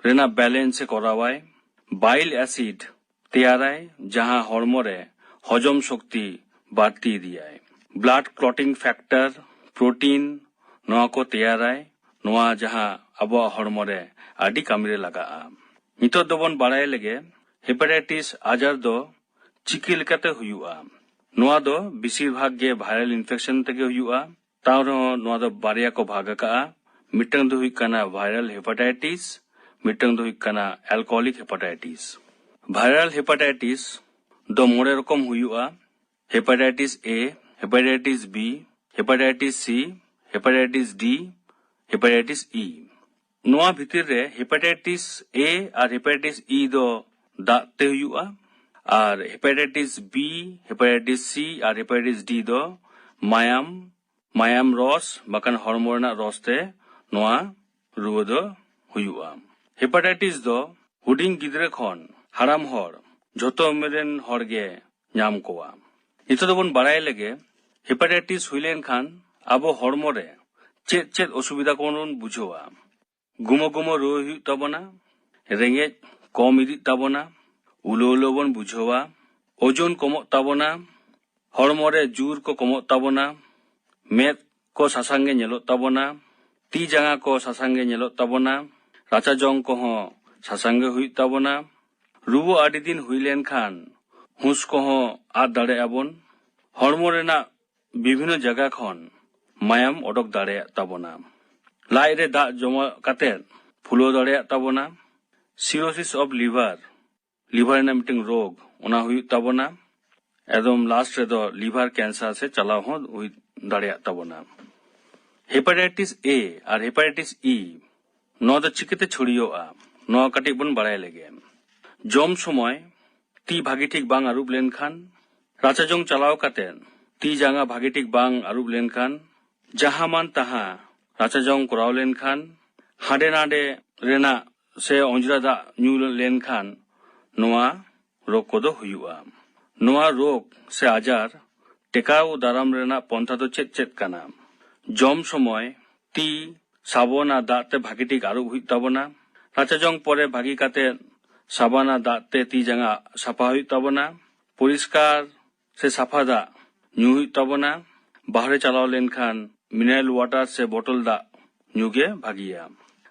ᱨᱮᱱᱟᱜ ᱵᱮᱞᱮᱱᱥ ᱮ ᱠᱚᱨᱟᱣᱟᱭ᱾ ᱵᱟᱭᱤᱞ ᱮᱥᱤᱰ ᱛᱮᱭᱟᱨᱟᱭ, ᱡᱟᱦᱟᱸ ᱦᱚᱲᱢᱚ ᱨᱮ ᱦᱚᱡᱚᱢ ᱥᱚᱠᱛᱤ ᱵᱟᱹᱲᱛᱤ ᱤᱫᱤᱭᱟᱭ᱾ ᱵᱞᱟᱰ ᱠᱞᱚᱴᱤᱝ ᱯᱷᱮᱠᱴᱟᱨ, ᱯᱨᱳᱴᱤᱱ, ᱱᱚᱣᱟ ᱠᱚ ᱛᱮᱭᱟᱨᱟᱭ, ᱱᱚᱣᱟ ᱡᱟᱦᱟᱸ ᱟᱵᱚᱣᱟᱜ ᱦᱚᱲᱢᱚ ᱨᱮ ᱟᱹᱰᱤ ᱠᱟᱹᱢᱤ ᱨᱮ ᱞᱟᱜᱟᱜᱼᱟ᱾ ᱱᱤᱛᱚᱜ ᱫᱚᱵᱚᱱ ᱵᱟᱲᱟᱭ ᱞᱮᱜᱮ, ᱦᱮᱯᱟᱴᱟᱭᱴᱤᱥ ᱟᱡᱟᱨ ᱫᱚ ᱪᱤᱠᱟᱹ ᱞᱮᱠᱟᱛᱮ ᱦᱩᱭᱩᱜᱼᱟ? ᱱᱚᱣᱟ ᱫᱚ ᱵᱮᱥᱤᱨ ᱵᱷᱟᱜᱽ ᱜᱮ ᱵᱷᱟᱭᱨᱟᱞ ᱤᱱᱯᱷᱮᱠᱥᱚᱱ ᱛᱮᱜᱮ ᱦᱩᱭᱩᱜᱼᱟ᱾ ᱛᱟᱣ ᱨᱮᱦᱚᱸ ᱱᱚᱣᱟ ᱫᱚ ᱵᱟᱨᱭᱟ ᱠᱚ ᱵᱷᱟᱜᱽ ᱟᱠᱟᱜᱼᱟ, ᱢᱤᱫᱴᱟᱝ ᱫᱚ ᱦᱩᱭᱩᱜ ᱠᱟᱱᱟ ᱵᱷᱟᱭᱨᱟᱞ ᱦᱮᱯᱟᱴᱟᱭᱴᱤᱥ, ᱢᱤᱫᱴᱟᱝ ᱫᱚ ᱦᱩᱭᱩᱜ ᱠᱟᱱᱟ ᱮᱞᱠᱳᱦᱚᱞᱤᱠ ᱦᱮᱯᱟᱴᱟᱭᱴᱤᱥ᱾ ᱵᱷᱟᱭᱨᱟᱞ ᱦᱮᱯᱟᱴᱟᱭᱴᱤᱥ ᱫᱚ ᱢᱚᱬᱮ ᱨᱚᱠᱚᱢ ᱦᱩᱭᱩᱜᱼᱟ: ᱦᱮᱯᱟᱴᱟᱭᱴᱤᱥ ᱮ, ᱦᱮᱯᱟᱴᱟᱭᱴᱤᱥ ᱵᱤ, ᱦᱮᱯᱟᱴᱟᱭᱴᱤᱥ ᱥᱤ, ᱦᱮᱯᱟᱴᱟᱭᱴᱤᱥ ᱰᱤ, ᱦᱮᱯᱟᱴᱟᱭᱴᱤᱥ ᱤ᱾ ᱱᱚᱣᱟ ᱵᱷᱤᱛᱤᱨ ᱨᱮ ᱦᱮᱯᱟᱴᱟᱭᱴᱤᱥ ᱮ ᱟᱨ ᱦᱮᱯᱟᱴᱟᱭᱴᱤᱥ ᱤ ᱫᱚ ᱫᱟᱜ ᱛᱮ ᱦᱩᱭᱩᱜᱼᱟ, ᱟᱨ ᱦᱮᱯᱟᱴᱟᱭᱴᱤᱥ ᱵᱤ, ᱦᱮᱯᱟᱴᱟᱭᱴᱤᱥ ᱥᱤ ᱟᱨ ᱦᱮᱯᱟᱴᱟᱭᱴᱤᱥ ᱰᱤ ᱫᱚ ᱢᱟᱭᱟᱢ, ᱢᱟᱭᱟᱢ ᱨᱚᱥ ᱵᱟᱠᱷᱟᱱ ᱦᱚᱲᱢᱚ ᱨᱮᱱᱟᱜ ᱨᱚᱥ ᱛᱮ ᱱᱚᱣᱟ ᱨᱩᱣᱟᱹ ᱫᱚ ᱦᱩᱭᱩᱜᱼᱟ᱾ ᱦᱮᱯᱟᱴᱟᱭᱴᱤᱥ ᱫᱚ ᱦᱩᱰᱤᱧ ᱜᱤᱫᱽᱨᱟᱹ ᱠᱷᱚᱱ ᱦᱟᱲᱟᱢ ᱦᱚᱲ, ᱡᱷᱚᱛᱚ ᱩᱢᱮᱨ ᱨᱮᱱ ᱦᱚᱲ ᱜᱮ ᱧᱟᱢ ᱠᱚᱣᱟ᱾ ᱱᱤᱛᱚᱜ ᱫᱚᱵᱚᱱ ᱵᱟᱲᱟᱭ ᱞᱮᱜᱮ, ᱦᱮᱯᱟᱴᱟᱭᱴᱤᱥ ᱦᱩᱭ ᱞᱮᱱᱠᱷᱟᱱ ᱟᱵᱚ ᱦᱚᱲᱢᱚ ᱨᱮ ᱪᱮᱫ ᱪᱮᱫ ᱚᱥᱩᱵᱤᱫᱷᱟ ᱠᱚᱵᱚᱱ ᱵᱩᱡᱷᱟᱹᱣᱟ? ᱜᱩᱢᱟᱹ ᱜᱩᱢᱟᱹ ᱨᱩᱣᱟᱹ ᱦᱩᱭᱩᱜ ᱛᱟᱵᱚᱱᱟ, ᱨᱮᱸᱜᱮᱡ ᱠᱚᱢ ᱤᱫᱤᱜ ᱛᱟᱵᱚᱱᱟ, ᱩᱞᱟᱹ ᱩᱞᱟᱹ ᱵᱚᱱ ᱵᱩᱡᱷᱟᱹᱣᱟ, ᱳᱡᱚᱱ ᱠᱚᱢᱚᱜ ᱛᱟᱵᱚᱱᱟ, ᱦᱚᱲᱢᱚ ᱨᱮ ᱡᱳᱨ ᱠᱚ ᱠᱚᱢᱚᱜ ᱛᱟᱵᱚᱱᱟ, ᱢᱮᱫ ᱠᱚ ᱥᱟᱥᱟᱝ ᱜᱮ ᱧᱮᱞᱚᱜ ᱛᱟᱵᱚᱱᱟ, ᱛᱤ ᱡᱟᱸᱜᱟ ᱠᱚ ᱥᱟᱥᱟᱝ ᱜᱮ ᱧᱮᱞᱚᱜ ᱛᱟᱵᱚᱱᱟ, ᱨᱟᱪᱟ ᱡᱚᱝ ᱠᱚᱦᱚᱸ ᱥᱟᱥᱟᱝ ᱜᱮ ᱦᱩᱭᱩᱜ ᱛᱟᱵᱚᱱᱟ᱾ ᱨᱩᱣᱟᱹ ᱟᱹᱰᱤ ᱫᱤᱱ ᱦᱩᱭ ᱞᱮᱱᱠᱷᱟᱱ ᱦᱩᱸᱥ ᱠᱚᱦᱚᱸ ᱟᱫ ᱫᱟᱲᱮᱭᱟᱜᱼᱟ ᱵᱚᱱ᱾ ᱦᱚᱲᱢᱚ ᱨᱮᱱᱟᱜ ᱵᱤᱵᱷᱤᱱᱱᱚ ᱡᱟᱭᱜᱟ ᱠᱷᱚᱱ ᱢᱟᱭᱟᱢ ᱚᱰᱚᱠ ᱫᱟᱲᱮᱭᱟᱜ ᱛᱟᱵᱚᱱᱟ᱾ ᱞᱟᱡ ᱨᱮ ᱫᱟᱜ ᱡᱚᱢᱟ ᱠᱟᱛᱮ ᱯᱷᱩᱞᱟᱹᱣ ᱫᱟᱲᱮᱭᱟᱜ ᱛᱟᱵᱚᱱᱟ᱾ ᱥᱤᱨᱳᱥᱤᱥ ᱚᱯᱷ ᱞᱤᱵᱷᱟᱨ, ᱞᱤᱵᱷᱟᱨ ᱨᱮᱱᱟᱜ ᱢᱤᱫᱴᱟᱝ ᱨᱳᱜᱽ, ᱚᱱᱟ ᱦᱩᱭᱩᱜ ᱛᱟᱵᱚᱱᱟ᱾ ᱮᱠᱫᱚᱢ ᱞᱟᱥᱴ ᱨᱮᱫᱚ ᱞᱤᱵᱷᱟᱨ ᱠᱮᱱᱥᱟᱨ ᱥᱮ ᱪᱟᱞᱟᱣ ᱦᱚᱸ ᱦᱩᱭ ᱫᱟᱲᱮᱭᱟᱜ ᱛᱟᱵᱚᱱᱟ᱾ ᱦᱮᱯᱟᱴᱟᱭᱴᱤᱥ ᱮ ᱟᱨ ᱦᱮᱯᱟᱴᱟᱭᱴᱤᱥ ᱤ, ᱱᱚᱣᱟ ᱫᱚ ᱪᱤᱠᱟᱹᱛᱮ ᱪᱷᱩᱲᱭᱟᱹᱜᱼᱟ? ᱱᱚᱣᱟ ᱠᱟᱹᱴᱤᱡ ᱵᱚᱱ ᱵᱟᱲᱟᱭ ᱞᱮᱜᱮ᱾ ᱡᱚᱢ ᱥᱚᱢᱚᱭ ᱛᱤ ᱵᱷᱟᱜᱮ ᱴᱷᱤᱠ ᱵᱟᱝ ᱟᱹᱨᱩᱵ ᱞᱮᱱᱠᱷᱟᱱ, ᱨᱟᱪᱟ ᱡᱚᱝ ᱪᱟᱞᱟᱣ ᱠᱟᱛᱮ ᱛᱤ ᱡᱟᱸᱜᱟ ᱵᱷᱟᱜᱮ ᱴᱷᱤᱠ ᱵᱟᱝ ᱟᱹᱨᱩᱵ ᱞᱮᱱᱠᱷᱟᱱ, ᱡᱟᱦᱟᱸ ᱢᱟᱱ ᱛᱟᱦᱟᱸ ᱨᱟᱪᱟ ᱡᱚᱝ ᱠᱚᱨᱟᱣ ᱞᱮᱱᱠᱷᱟᱱ, ᱦᱟᱸᱰᱮ ᱱᱟᱰᱮ ᱨᱮᱱᱟᱜ ᱥᱮ ᱚᱸᱡᱽᱨᱟ ᱫᱟᱜ ᱧᱩ ᱞᱮᱱᱠᱷᱟᱱ ᱱᱚᱣᱟ ᱨᱳᱜᱽ ᱠᱚᱫᱚ ᱦᱩᱭᱩᱜᱼᱟ᱾ ᱱᱚᱣᱟ ᱨᱳᱜᱽ ᱥᱮ ᱟᱡᱟᱨ ᱴᱮᱠᱟᱣ ᱫᱟᱨᱟᱢ ᱨᱮᱱᱟᱜ ᱯᱚᱱᱛᱷᱟ ᱫᱚ ᱪᱮᱫ ᱪᱮᱫ ᱠᱟᱱᱟ? ᱡᱚᱢ ᱥᱚᱢᱚᱭ ᱛᱤ ᱥᱟᱵᱚᱱ ᱟᱨ ᱫᱟᱜ ᱛᱮ ᱵᱷᱟᱜᱤ ᱴᱷᱤᱠ ᱟᱹᱨᱩᱵ ᱦᱩᱭᱩᱜ ᱛᱟᱵᱚᱱᱟ᱾ ᱨᱟᱪᱟ ᱡᱚᱝ ᱯᱚᱨᱮ ᱵᱷᱟᱜᱤ ᱠᱟᱛᱮ ᱥᱟᱵᱚᱱ ᱟᱨ ᱫᱟᱜ ᱛᱮ ᱛᱤ ᱡᱟᱸᱜᱟ ᱥᱟᱯᱷᱟ ᱦᱩᱭᱩᱜ ᱛᱟᱵᱚᱱᱟ᱾ ᱯᱚᱨᱤᱥᱠᱟᱨ ᱥᱮ ᱥᱟᱯᱷᱟ ᱫᱟᱜ ᱧᱩ ᱦᱩᱭᱩᱜ ᱛᱟᱵᱚᱱᱟ᱾ ᱵᱟᱦᱨᱮ ᱪᱟᱞᱟᱣ ᱞᱮᱱᱠᱷᱟᱱ ᱢᱤᱱᱟᱨᱟᱞ ᱣᱟᱴᱟᱨ ᱥᱮ ᱵᱚᱴᱚᱞ ᱫᱟᱜ ᱧᱩ ᱜᱮ ᱵᱷᱟᱹᱜᱤᱭᱟ᱾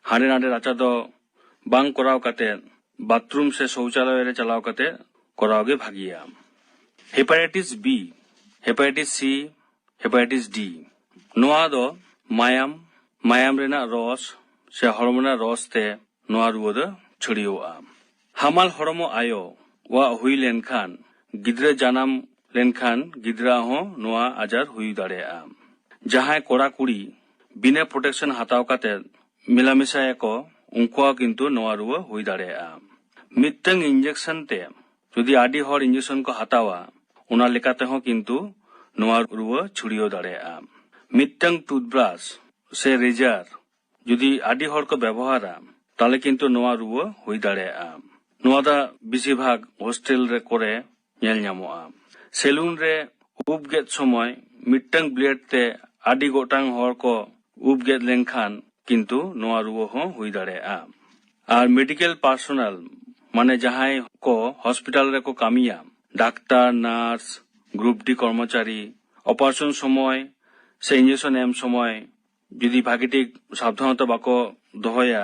ᱦᱟᱸᱰᱮ ᱱᱟᱰᱮ ᱨᱟᱪᱟ ᱫᱚ ᱵᱟᱝ ᱠᱚᱨᱟᱣ ᱠᱟᱛᱮ ᱵᱟᱛᱷᱨᱩᱢ ᱥᱮ ᱥᱳᱣᱪᱟᱞᱚᱭ ᱨᱮ ᱪᱟᱞᱟᱣ ᱠᱟᱛᱮ ᱠᱚᱨᱟᱣ ᱜᱮ ᱵᱷᱟᱹᱜᱤᱭᱟ᱾ ᱦᱮᱯᱟᱴᱟᱭᱴᱤᱥ ᱵᱤ, ᱦᱮᱯᱟᱴᱟᱭᱴᱤᱥ ᱥᱤ, ᱦᱮᱯᱟᱴᱟᱭᱴᱤᱥ ᱰᱤ, ᱱᱚᱣᱟ ᱫᱚ ᱢᱟᱭᱟᱢ, ᱢᱟᱭᱟᱢ ᱨᱮᱱᱟᱜ ᱨᱚᱥ ᱥᱮ ᱦᱚᱲᱢᱚ ᱨᱮᱱᱟᱜ ᱨᱚᱥ ᱛᱮ ᱱᱚᱣᱟ ᱨᱩᱣᱟᱹ ᱫᱚ ᱪᱷᱩᱲᱭᱟᱹᱣᱚᱜᱼᱟ᱾ ᱦᱟᱢᱟᱞ ᱦᱚᱲᱢᱚ ᱟᱭᱳᱣᱟᱜ ᱦᱩᱭ ᱞᱮᱱᱠᱷᱟᱱ, ᱜᱤᱫᱽᱨᱟᱹ ᱡᱟᱱᱟᱢ ᱞᱮᱱᱠᱷᱟᱱ ᱜᱤᱫᱽᱨᱟᱹ ᱦᱚᱸ ᱱᱚᱣᱟ ᱟᱡᱟᱨ ᱦᱩᱭ ᱫᱟᱲᱮᱭᱟᱜᱼᱟ᱾ ᱡᱟᱦᱟᱸᱭ ᱠᱚᱲᱟ ᱠᱩᱲᱤ ᱵᱤᱱᱟᱹ ᱯᱨᱚᱴᱮᱠᱥᱚᱱ ᱦᱟᱛᱟᱣ ᱠᱟᱛᱮ ᱢᱮᱞᱟᱢᱮᱥᱟᱭᱟᱠᱚ, ᱩᱱᱠᱩᱣᱟᱜ ᱠᱤᱱᱛᱩ ᱱᱚᱣᱟ ᱨᱩᱣᱟᱹ ᱦᱩᱭ ᱫᱟᱲᱮᱭᱟᱜᱼᱟ᱾ ᱢᱤᱫᱴᱟᱝ ᱤᱧᱡᱮᱠᱥᱚᱱ ᱛᱮ ᱡᱩᱫᱤ ᱟᱹᱰᱤ ᱦᱚᱲ ᱤᱧᱡᱮᱠᱥᱚᱱ ᱠᱚ ᱦᱟᱛᱟᱣᱟ, ᱚᱱᱟ ᱞᱮᱠᱟ ᱛᱮᱦᱚᱸ ᱠᱤᱱᱛᱩ ᱱᱚᱣᱟ ᱨᱩᱣᱟᱹ ᱪᱷᱩᱲᱭᱟᱹᱣ ᱫᱟᱲᱮᱭᱟᱜᱼᱟ᱾ ᱢᱤᱫᱴᱟᱝ ᱴᱩᱛᱷᱵᱨᱟᱥ ᱥᱮ ᱨᱮᱡᱟᱨ ᱡᱩᱫᱤ ᱟᱹᱰᱤ ᱦᱚᱲ ᱠᱚ ᱵᱮᱵᱚᱦᱟᱨᱟ, ᱛᱟᱦᱞᱮ ᱠᱤᱱᱛᱩ ᱱᱚᱣᱟ ᱨᱩᱣᱟᱹ ᱦᱩᱭ ᱫᱟᱲᱮᱭᱟᱜᱼᱟ᱾ ᱱᱚᱣᱟ ᱫᱚ ᱵᱮᱥᱤᱨ ᱵᱷᱟᱜᱽ ᱦᱳᱥᱴᱮᱞ ᱨᱮ ᱠᱚᱨᱮ ᱧᱮᱞ ᱧᱟᱢᱚᱜᱼᱟ᱾ ᱥᱮᱞᱩᱱ ᱨᱮ ᱩᱵ ᱜᱮᱫ ᱥᱚᱢᱚᱭ ᱢᱤᱫᱴᱟᱝ ᱵᱞᱮᱰ ᱛᱮ ᱟᱹᱰᱤ ᱜᱚᱴᱟᱝ ᱦᱚᱲ ᱠᱚ ᱩᱵ ᱜᱮᱫ ᱞᱮᱱᱠᱷᱟᱱ ᱠᱤᱱᱛᱩ ᱱᱚᱣᱟ ᱨᱩᱣᱟᱹ ᱦᱚᱸ ᱦᱩᱭ ᱫᱟᱲᱮᱭᱟᱜᱼᱟ᱾ ᱟᱨ ᱢᱮᱰᱤᱠᱮᱞ ᱯᱟᱨᱥᱚᱱᱟᱞ, ᱢᱟᱱᱮ ᱡᱟᱦᱟᱸᱭ ᱠᱚ ᱦᱚᱥᱯᱤᱴᱟᱞ ᱨᱮᱠᱚ ᱠᱟᱹᱢᱤᱭᱟ, ᱰᱟᱠᱛᱟᱨ, ᱱᱟᱨᱥ, ᱜᱨᱩᱯ ᱰᱤ ᱠᱚᱨᱢᱚᱪᱟᱨᱤ, ᱚᱯᱟᱨᱮᱥᱚᱱ ᱥᱚᱢᱚᱭ ᱥᱮ ᱤᱧᱡᱮᱠᱥᱚᱱ ᱮᱢ ᱥᱚᱢᱚᱭ ᱡᱩᱫᱤ ᱵᱷᱟᱜᱤ ᱴᱷᱤᱠ ᱥᱟᱵᱫᱷᱟᱱᱚᱛᱟ ᱵᱟᱠᱚ ᱫᱚᱦᱚᱭᱟ,